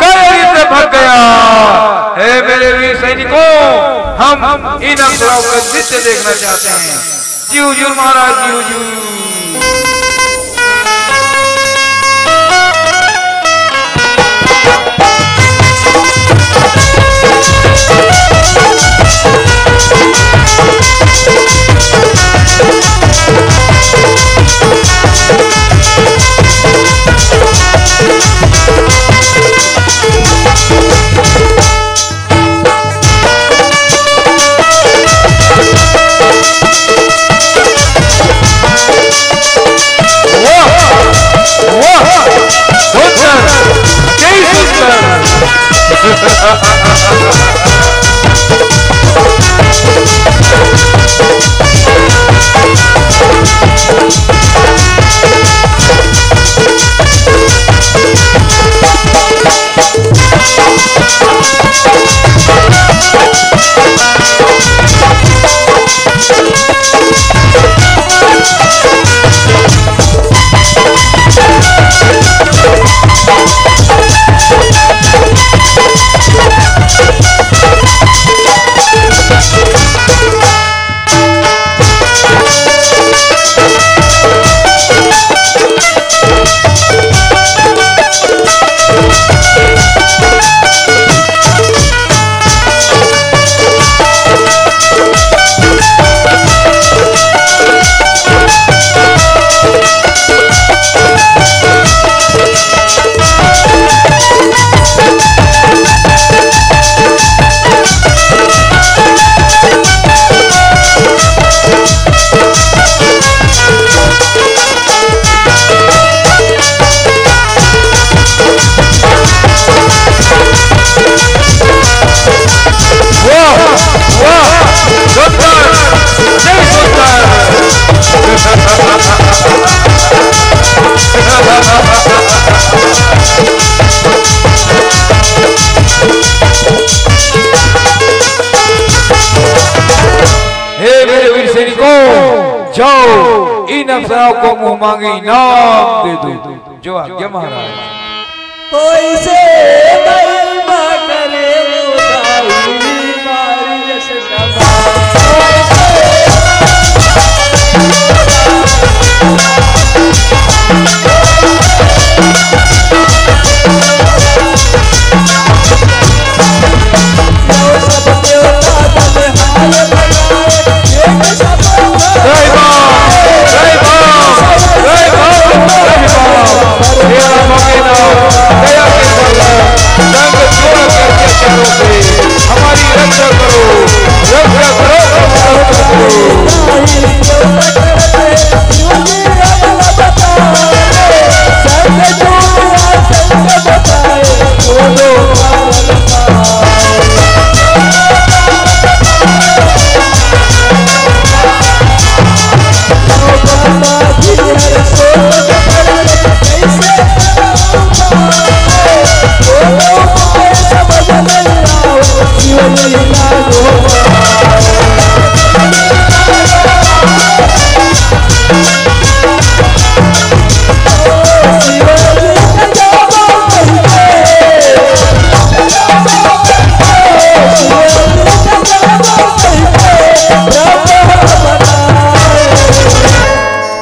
कायर इंद्र भाग गया। हे मेरे वीर सैनिकों, हम इन अप्सराओं का नृत्य देखना चाहते हैं। जी हुजूर महाराज, जी हुजूर। सराव को मुंह मांगे इनाम दे दो। जो आज्ञा महाराज। ओइसे महिमा करे उदाई मारी जस कमाए। जय बाबा, जय बाबा, जय बाबा, जय बाबा। हे रामा के नाम, दया के सागर, संग छोड़ के अत्याचारों से हमारी रक्षा करो, रक्षा करो, रक्षा करो।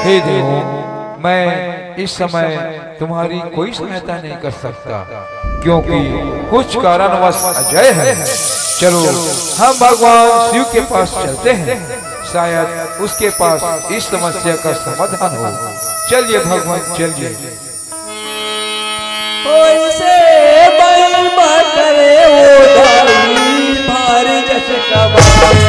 हे देव, मैं इस समय तुम्हारी कोई सहायता नहीं कर सकता, क्योंकि कुछ कारणवश अजय है। चलो, हम भगवान शिव के पास चलते हैं, शायद उसके पास इस समस्या का समाधान हो। चलिए भगवान, चलिए। ओइसे महिमा करे उदाई भारी जस कमाए।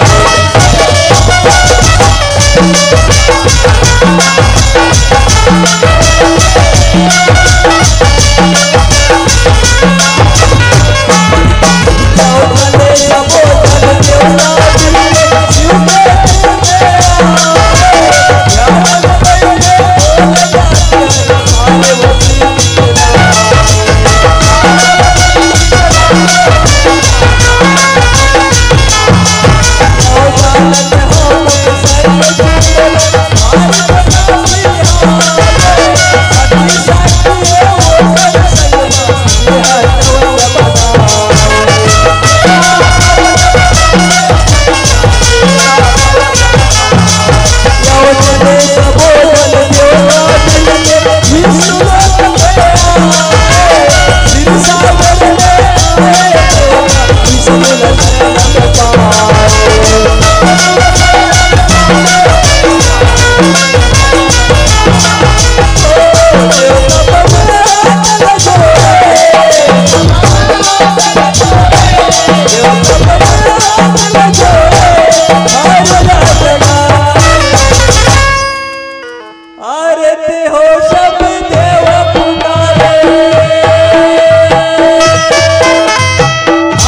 आरती हो सब देव पुकारे।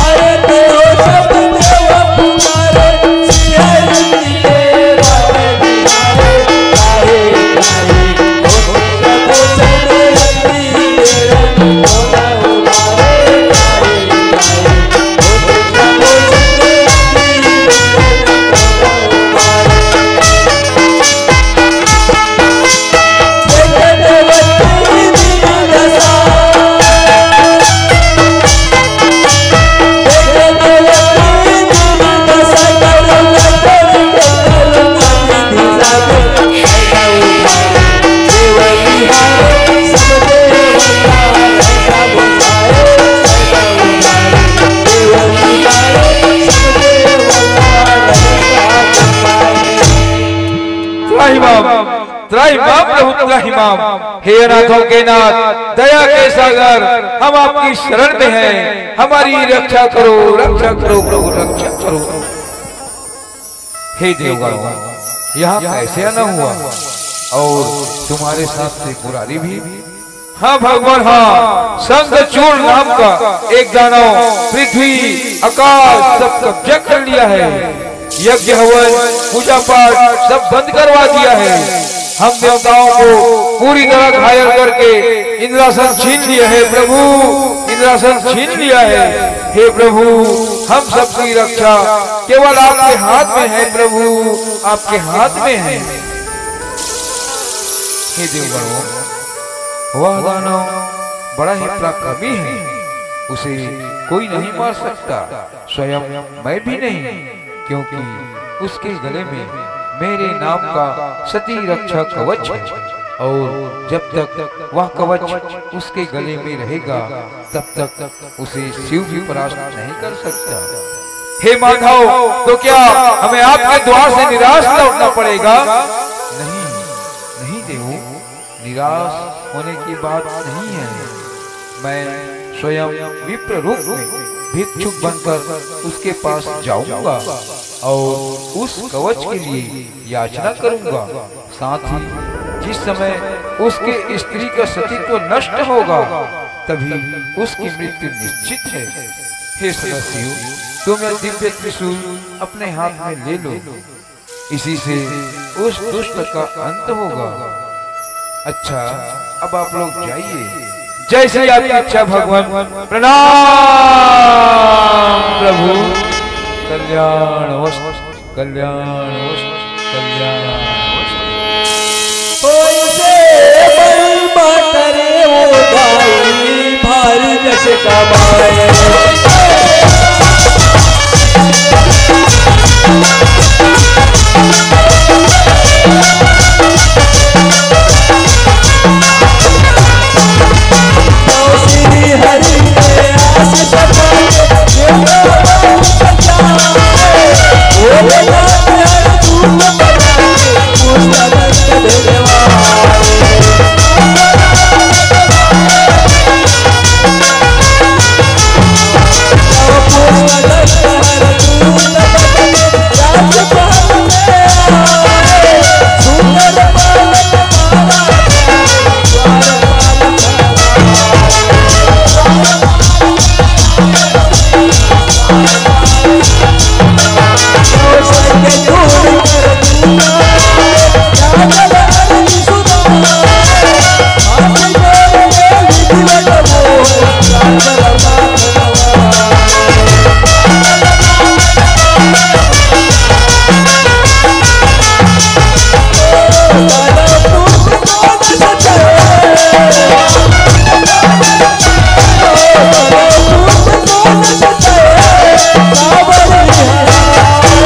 आरती हो सब देव पुकारे। सिया जी के बारे बिहारे। आए, आए, हो सब देव पुकारे। त्राहि माम, त्राहि माम प्रभु, त्राहि माम। हे अनाथों के नाथ, दया के सागर, हम आपकी शरण में हैं, हमारी रक्षा करो, रक्षा करो प्रभु, रक्षा करो। हे देवगणों, यहाँ कैसे आना हुआ और तुम्हारे साथ त्रिपुरारी भी? हाँ भगवान, हाँ, संघचूड़ नाम का एक दानव पृथ्वी, आकाश सब कब्जा कर लिया है। यज्ञ हवन, पूजा पाठ सब बंद करवा दिया है। हम देवताओं को पूरी तरह घायल करके इंद्रासन छीन लिया है प्रभु, इंद्रासन छीन लिया है। हे प्रभु, हम सबकी रक्षा केवल आपके हाथ में है प्रभु, आपके हाथ में है। हे देवगणों, वह दानव बड़ा ही पराक्रमी है, उसे कोई नहीं मार सकता, स्वयं मैं भी नहीं, क्योंकि उसके गले में मेरे नाम का सती रक्षा कवच है, और जब तक वह कवच उसके गले में रहेगा, तब तक उसे शिव भी परास्त नहीं कर सकता। हे माधव, तो क्या हमें आपके द्वार से निराश लौटना पड़ेगा? नहीं, नहीं देवों, निराश होने की बात नहीं है। मैं स्वयं विप्र रूप में भिक्षुक बनकर उसके पास जाऊंगा और उस कवच के लिए याचना करूंगा। साथ ही जिस समय उसके स्त्री का सतीत्व नष्ट होगा, तभी उसकी मृत्यु निश्चित है। हे सदाशिव, तुम यह दिव्य त्रिशूल अपने हाथ में ले लो, इसी से उस दुष्ट का अंत होगा। अच्छा, अब आप लोग जाइए, जैसी आपकी इच्छा भगवान। प्रणाम प्रभु, कल्याण वस्तु, कल्याण वस्तु, कल्याण वस्तु। ओइसे महिमा करे ओ दाई, भारी जस कमाए।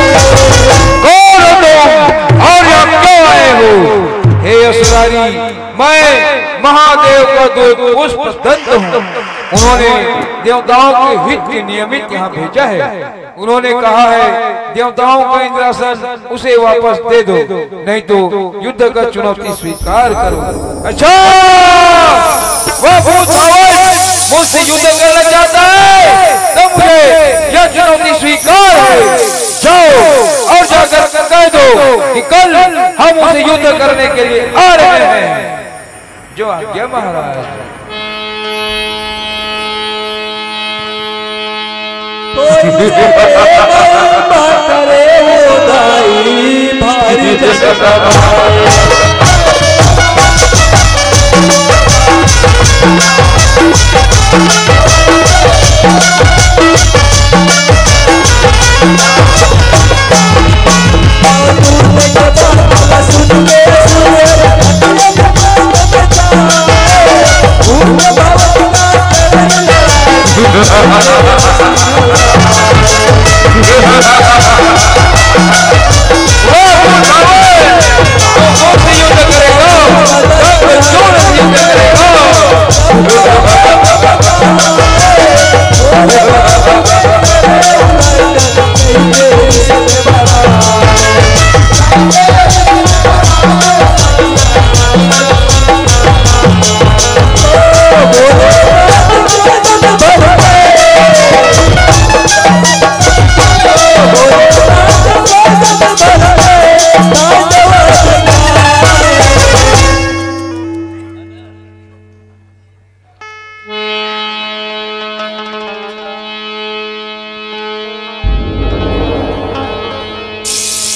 कौन हो तुम और यहाँ क्यों आए हो? हे असुरारी, मैं महादेव का दूत पुष्प दंत हूँ। उन्होंने देवताओं के हित के नियमित यहाँ भेजा है। उन्होंने कहा है, देवताओं का इंद्रासन उसे वापस दे दो, नहीं तो युद्ध का चुनौती स्वीकार करो। अच्छा, वह भूत भावज मुझसे युद्ध करना चाहता है, तब मुझे यह चुनौती स्वीकार है। जाओ और जाकर कह दो कि कल हम उसे युद्ध करने के लिए आ रहे हैं। जो आज्ञा महाराज। कोई रे बात करे ओ दाई, भारी जस कमाए।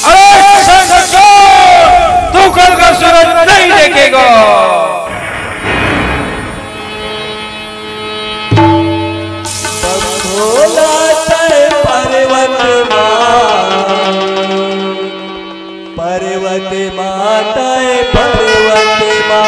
अरे शंकर, तू कल का सूरज नहीं देखेगा। भोला तय पर्वत मा, पर्वत मा तय पर्वत मा।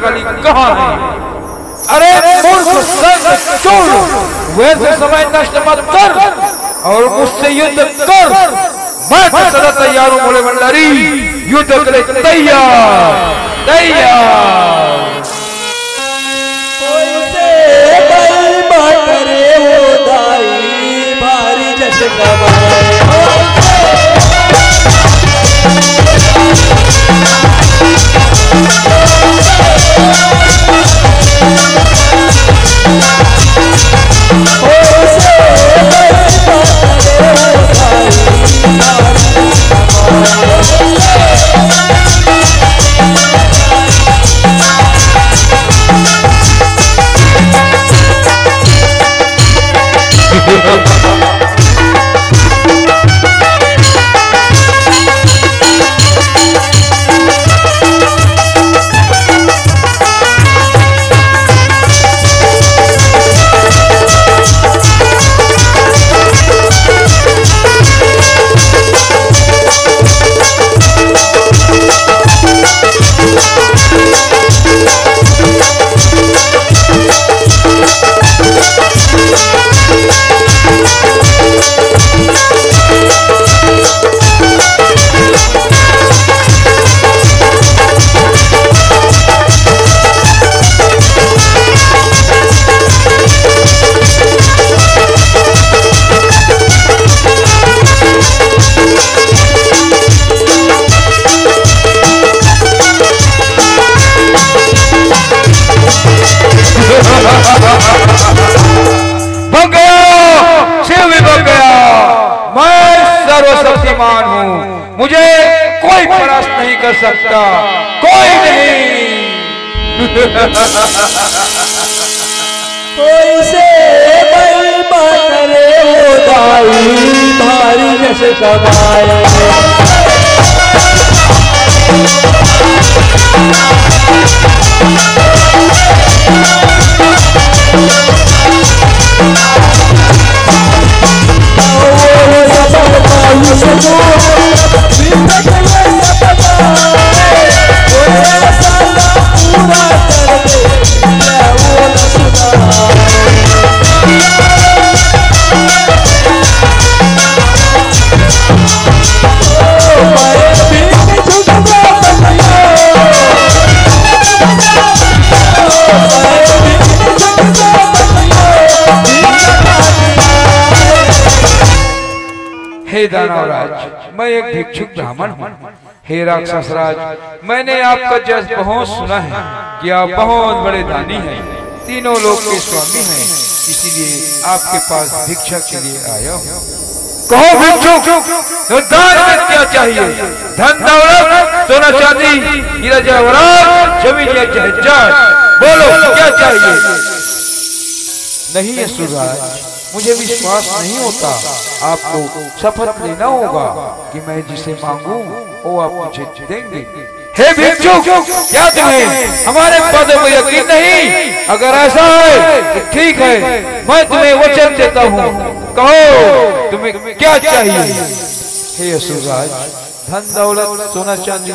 काली कहाँ है? अरे मूर्ख संत चोर, व्यर्थ समय नष्ट मत कर और मुझसे युद्ध कर। मैं तो सदा तैयार हूँ भोले भंडारी, युद्ध के लिए तैयार, तैयार। ओइसे बल बात रे ओ दाई, भारी जस कमाए। भग गया, शिव भी भग गया। मैं सर्वशक्तिमान हूँ, मुझे कोई परास्त नहीं कर सकता, कोई नहीं। ओइसे बल बात रे ओ दाई, भारी जस कमाए। हे दानवराज, मैं एक भिक्षुक ब्राह्मण हूँ। हे राक्षस राज, मैंने आपका जस बहुत सुना है कि आप बहुत बड़े दानी हैं, तीनों लोक के स्वामी हैं, इसीलिए आपके पास भिक्षा के लिए आया हूँ। कहो भिक्षुक, तो दान में क्या चाहिए? धन दौलत, सोना चांदी, हीरा जवाहरात, जमीन या जहाज, बोलो क्या चाहिए? नहीं असुरराज, मुझे विश्वास नहीं होता। आपको शपथ लेना होगा कि मैं जिसे मांगू, वो आप मुझे देंगे। हे भिक्षुक, क्या तुम्हें हमारे पदों पर यकीन नहीं? अगर ऐसा है तो ठीक है, मैं तुम्हें वचन देता हूँ। कहो, तुम्हें क्या चाहिए? हे असुरराज, धन दौलत, सोना चांदी,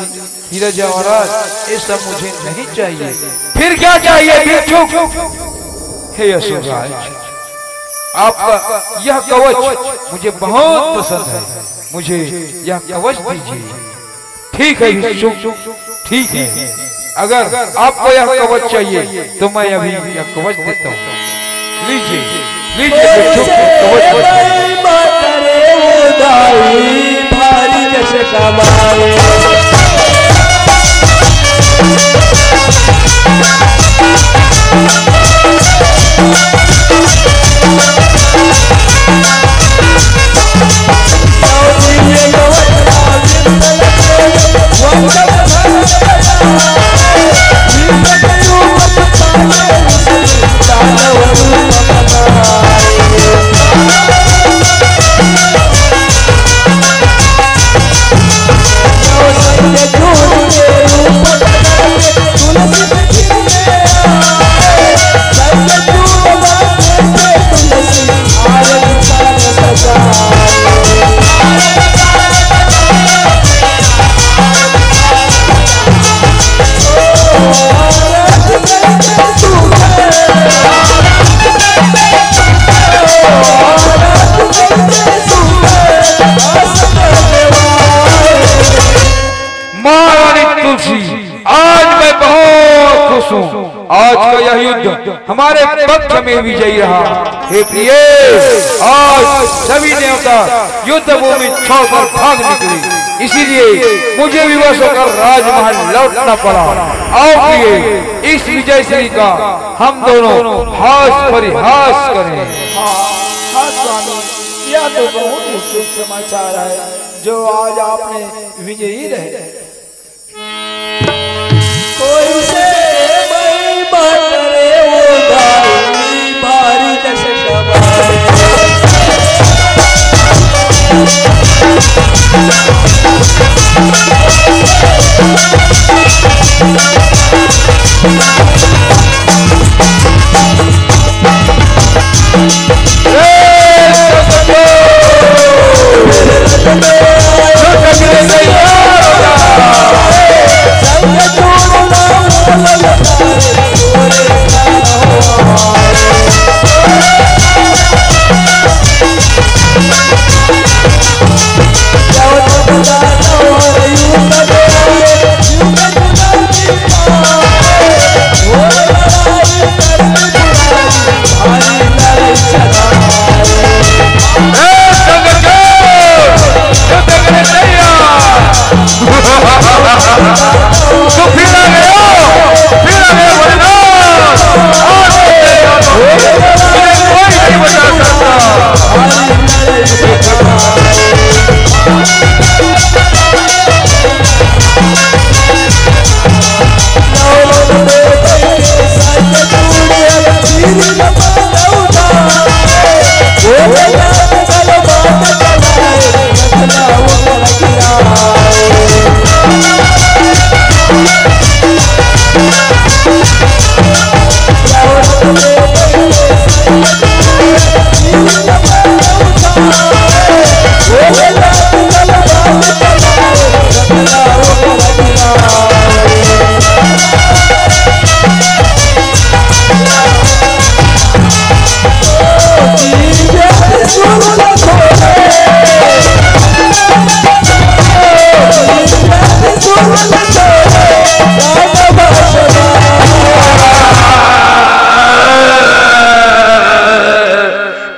हीरा जवाहरात, ये सब मुझे नहीं चाहिए। फिर क्या चाहिए भिक्षुक? हे असुरराज, आपका यह कवच मुझे बहुत पसंद है, मुझे यह कवच दीजिए। ठीक है भिक्षुक, ठीक है, अगर आपको यह कवच चाहिए तो मैं अभी यह कवच देता हूँ। लीजिए, लीजिए भिक्षुक, कवच। भारी जस कमाए। आज का यह युद्ध हमारे पक्ष में विजयी रहा। हे प्रिय, आज सभी देवता युद्ध भूमि छोड़कर भाग निकले, इसीलिए मुझे विवश होकर राजमहल लौटना पड़ा। आओ प्रिय, इस विजय श्री का हम दोनों हास परिहास करें। हाँ, हाँ स्वामी, यह तो बहुत ही शुभ समाचार है जो आज आपने विजयी रहे। कोई से महिमा करे वो दाई भारी जस कमाए।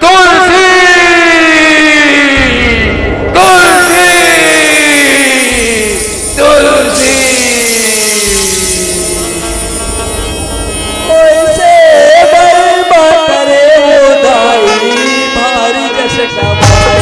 तुलसी, तुलसी, तुलसी। ओइसे बल बाटरे वो दाई भारी जस कमाए।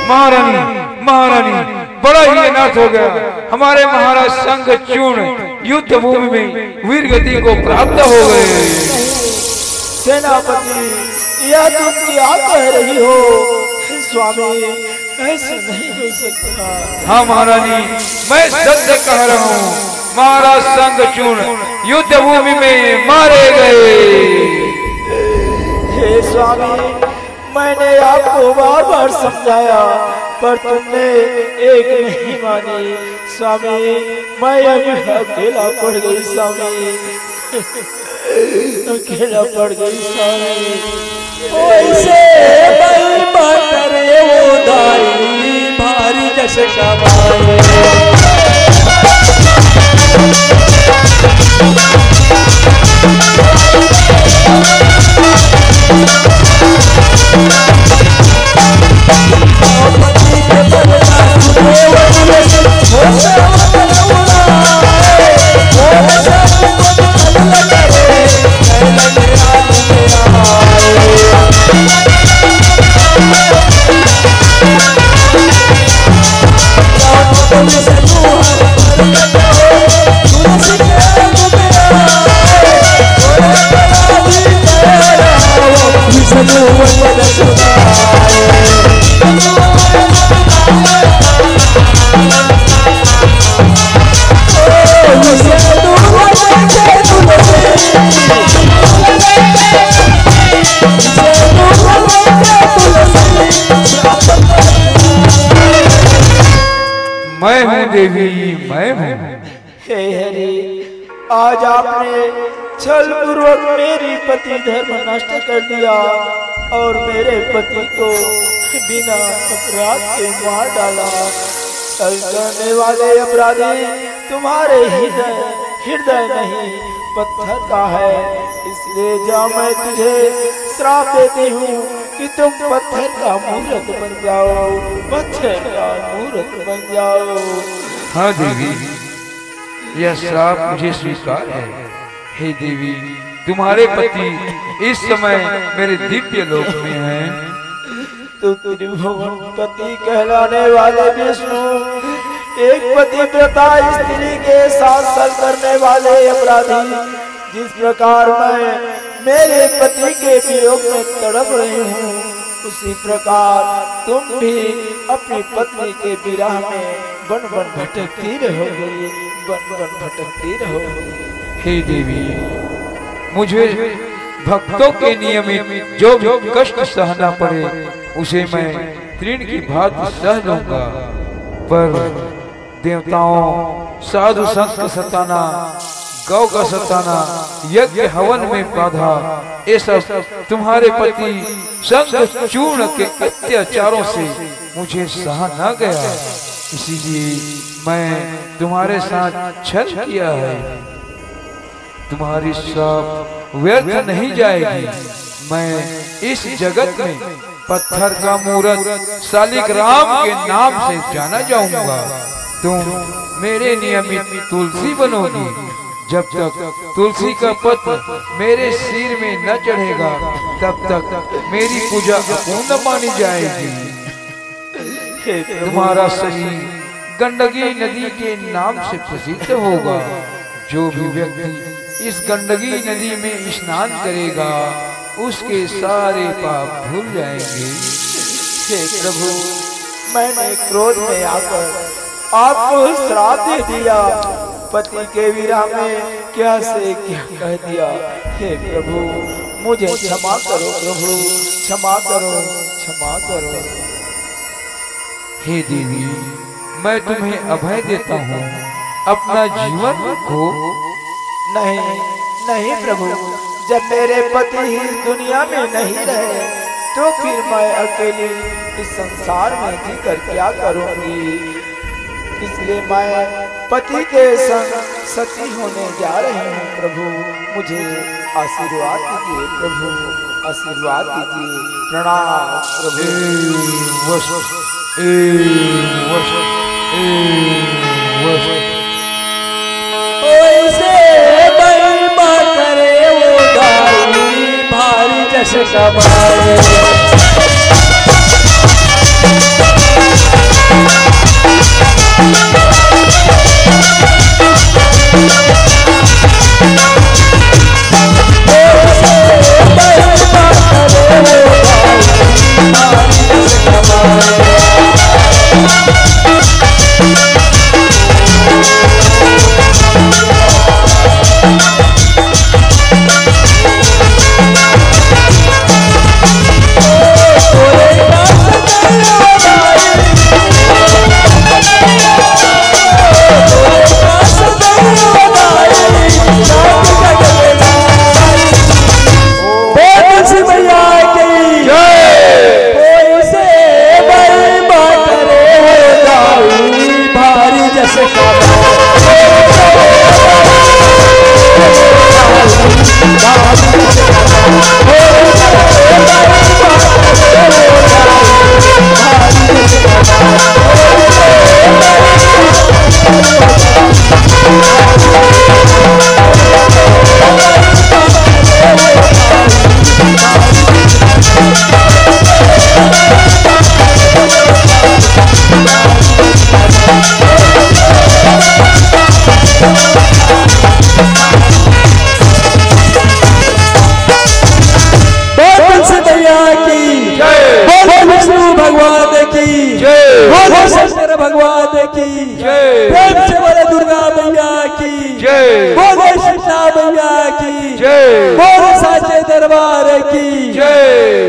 महारानी, महारानी, बड़ा ही अनर्थ हो गया। हमारे महाराज संग चूर्ण युद्ध भूमि में वीर गति को प्राप्त हो गए। सेनापति, यह तुम क्या कह रही हो? स्वामी, ऐसा नहीं हो सकता। हाँ महारानी, मैं सत्य कह रहा हूँ। महाराज संग चूर्ण युद्ध भूमि में मारे गए। हे स्वामी, मैंने आपको बार बार समझाया, पर तुमने एक नहीं मानी। स्वामी, मैं अभी अकेला पड़ गई स्वामी, अकेला पड़ गई स्वामी। ओइसे बल बाटरे वो दाई भारी जस कमाए। मैं हूँ देवी, मैं हूँ। हे हरि, आज आपने छल पूर्वक मेरी पति धर्म नष्ट कर दिया और मेरे पति को बिना अपराध के मार डाला। छल करने वाले अपराधी तुम्हारे हृदय, हृदय नहीं, पत्थर का है। इसलिए जा, मैं तुझे श्राप देती हूँ कि तुम पत्थर का मूर्त बन जाओ, पत्थर का मूर्त बन जाओ। हाँ देवी, यह श्राप मुझे स्वीकार है। हे देवी, तुम्हारे पति इस समय मेरे दिव्य लोक में हैं। तो त्रिभुवन पति कहलाने वाले विष्णु, एक पतिव्रता स्त्री के साथ छल करने वाले अपराधी, जिस प्रकार मैं मेरे पति के वियोग में तड़प रही हूँ, उसी प्रकार तुम भी अपनी पत्नी के विरह में बन बन भटकती रहोगे, बन बन भटकती रहोगे। हे देवी, मुझे भक्तों के नियमित जो भी कष्ट सहना पड़े, उसे मैं तृण की भांति सह लूंगा, पर देवताओं, साधु संत का सताना, गौ का सताना, यज्ञ हवन में बाधा, ये सब तुम्हारे पति शंख चूर्ण के अत्याचारों से मुझे सहा न गया, इसीलिए मैं तुम्हारे साथ छल किया है। तुम्हारी श्राप व्यर्थ नहीं जाएगी। मैं इस जगत में पत्थर का मूर्त शालिग्राम के नाम से जाना जाऊंगा। तुम मेरे नियमित तुलसी बनोगी। जब तक तुलसी का पत्र मेरे सिर में न चढ़ेगा, तब तक मेरी पूजा अपूर्ण मानी जाएगी। हे प्रभु। तुम्हारा शरीर गंडकी नदी के नाम से प्रसिद्ध होगा। जो भी व्यक्ति इस गंडकी नदी में स्नान करेगा, उसके सारे पाप धुल जाएंगे। हे प्रभु, मैंने क्रोध में आकर आपको श्राप दे दिया। पति के विरह में क्या से क्या कह दिया। हे प्रभु, मुझे क्षमा करो प्रभु, क्षमा करो, क्षमा करो। हे देवी, मैं तुम्हें अभय देता हूँ, अपना जीवन रखो। नहीं, नहीं प्रभु, जब मेरे पति ही इस दुनिया में नहीं रहे, तो फिर मैं अकेली इस संसार में जीकर क्या करूंगी? इसलिए मैं पति के संग सती होने जा रही हूँ प्रभु, मुझे आशीर्वाद दीजिए प्रभु, आशीर्वाद दीजिए। प्रणाम प्रभु। ए वस, ए वस, ए वस। ओइसे महिमा करे वो दाई, भारी जस कमाए। बोल तुलसी मैया की जय। कोई से महिमा करे हो दाई, भारी जस कमाए। बोल तुलसी मैया की जय। बोल विष्णु भगवान की जय। बोल शंकर भगवान की जय। प्रेम से बोले दुर्गा मैया की जय। बोल शीतला मैया की जय। बोल साचे दरबार की जय।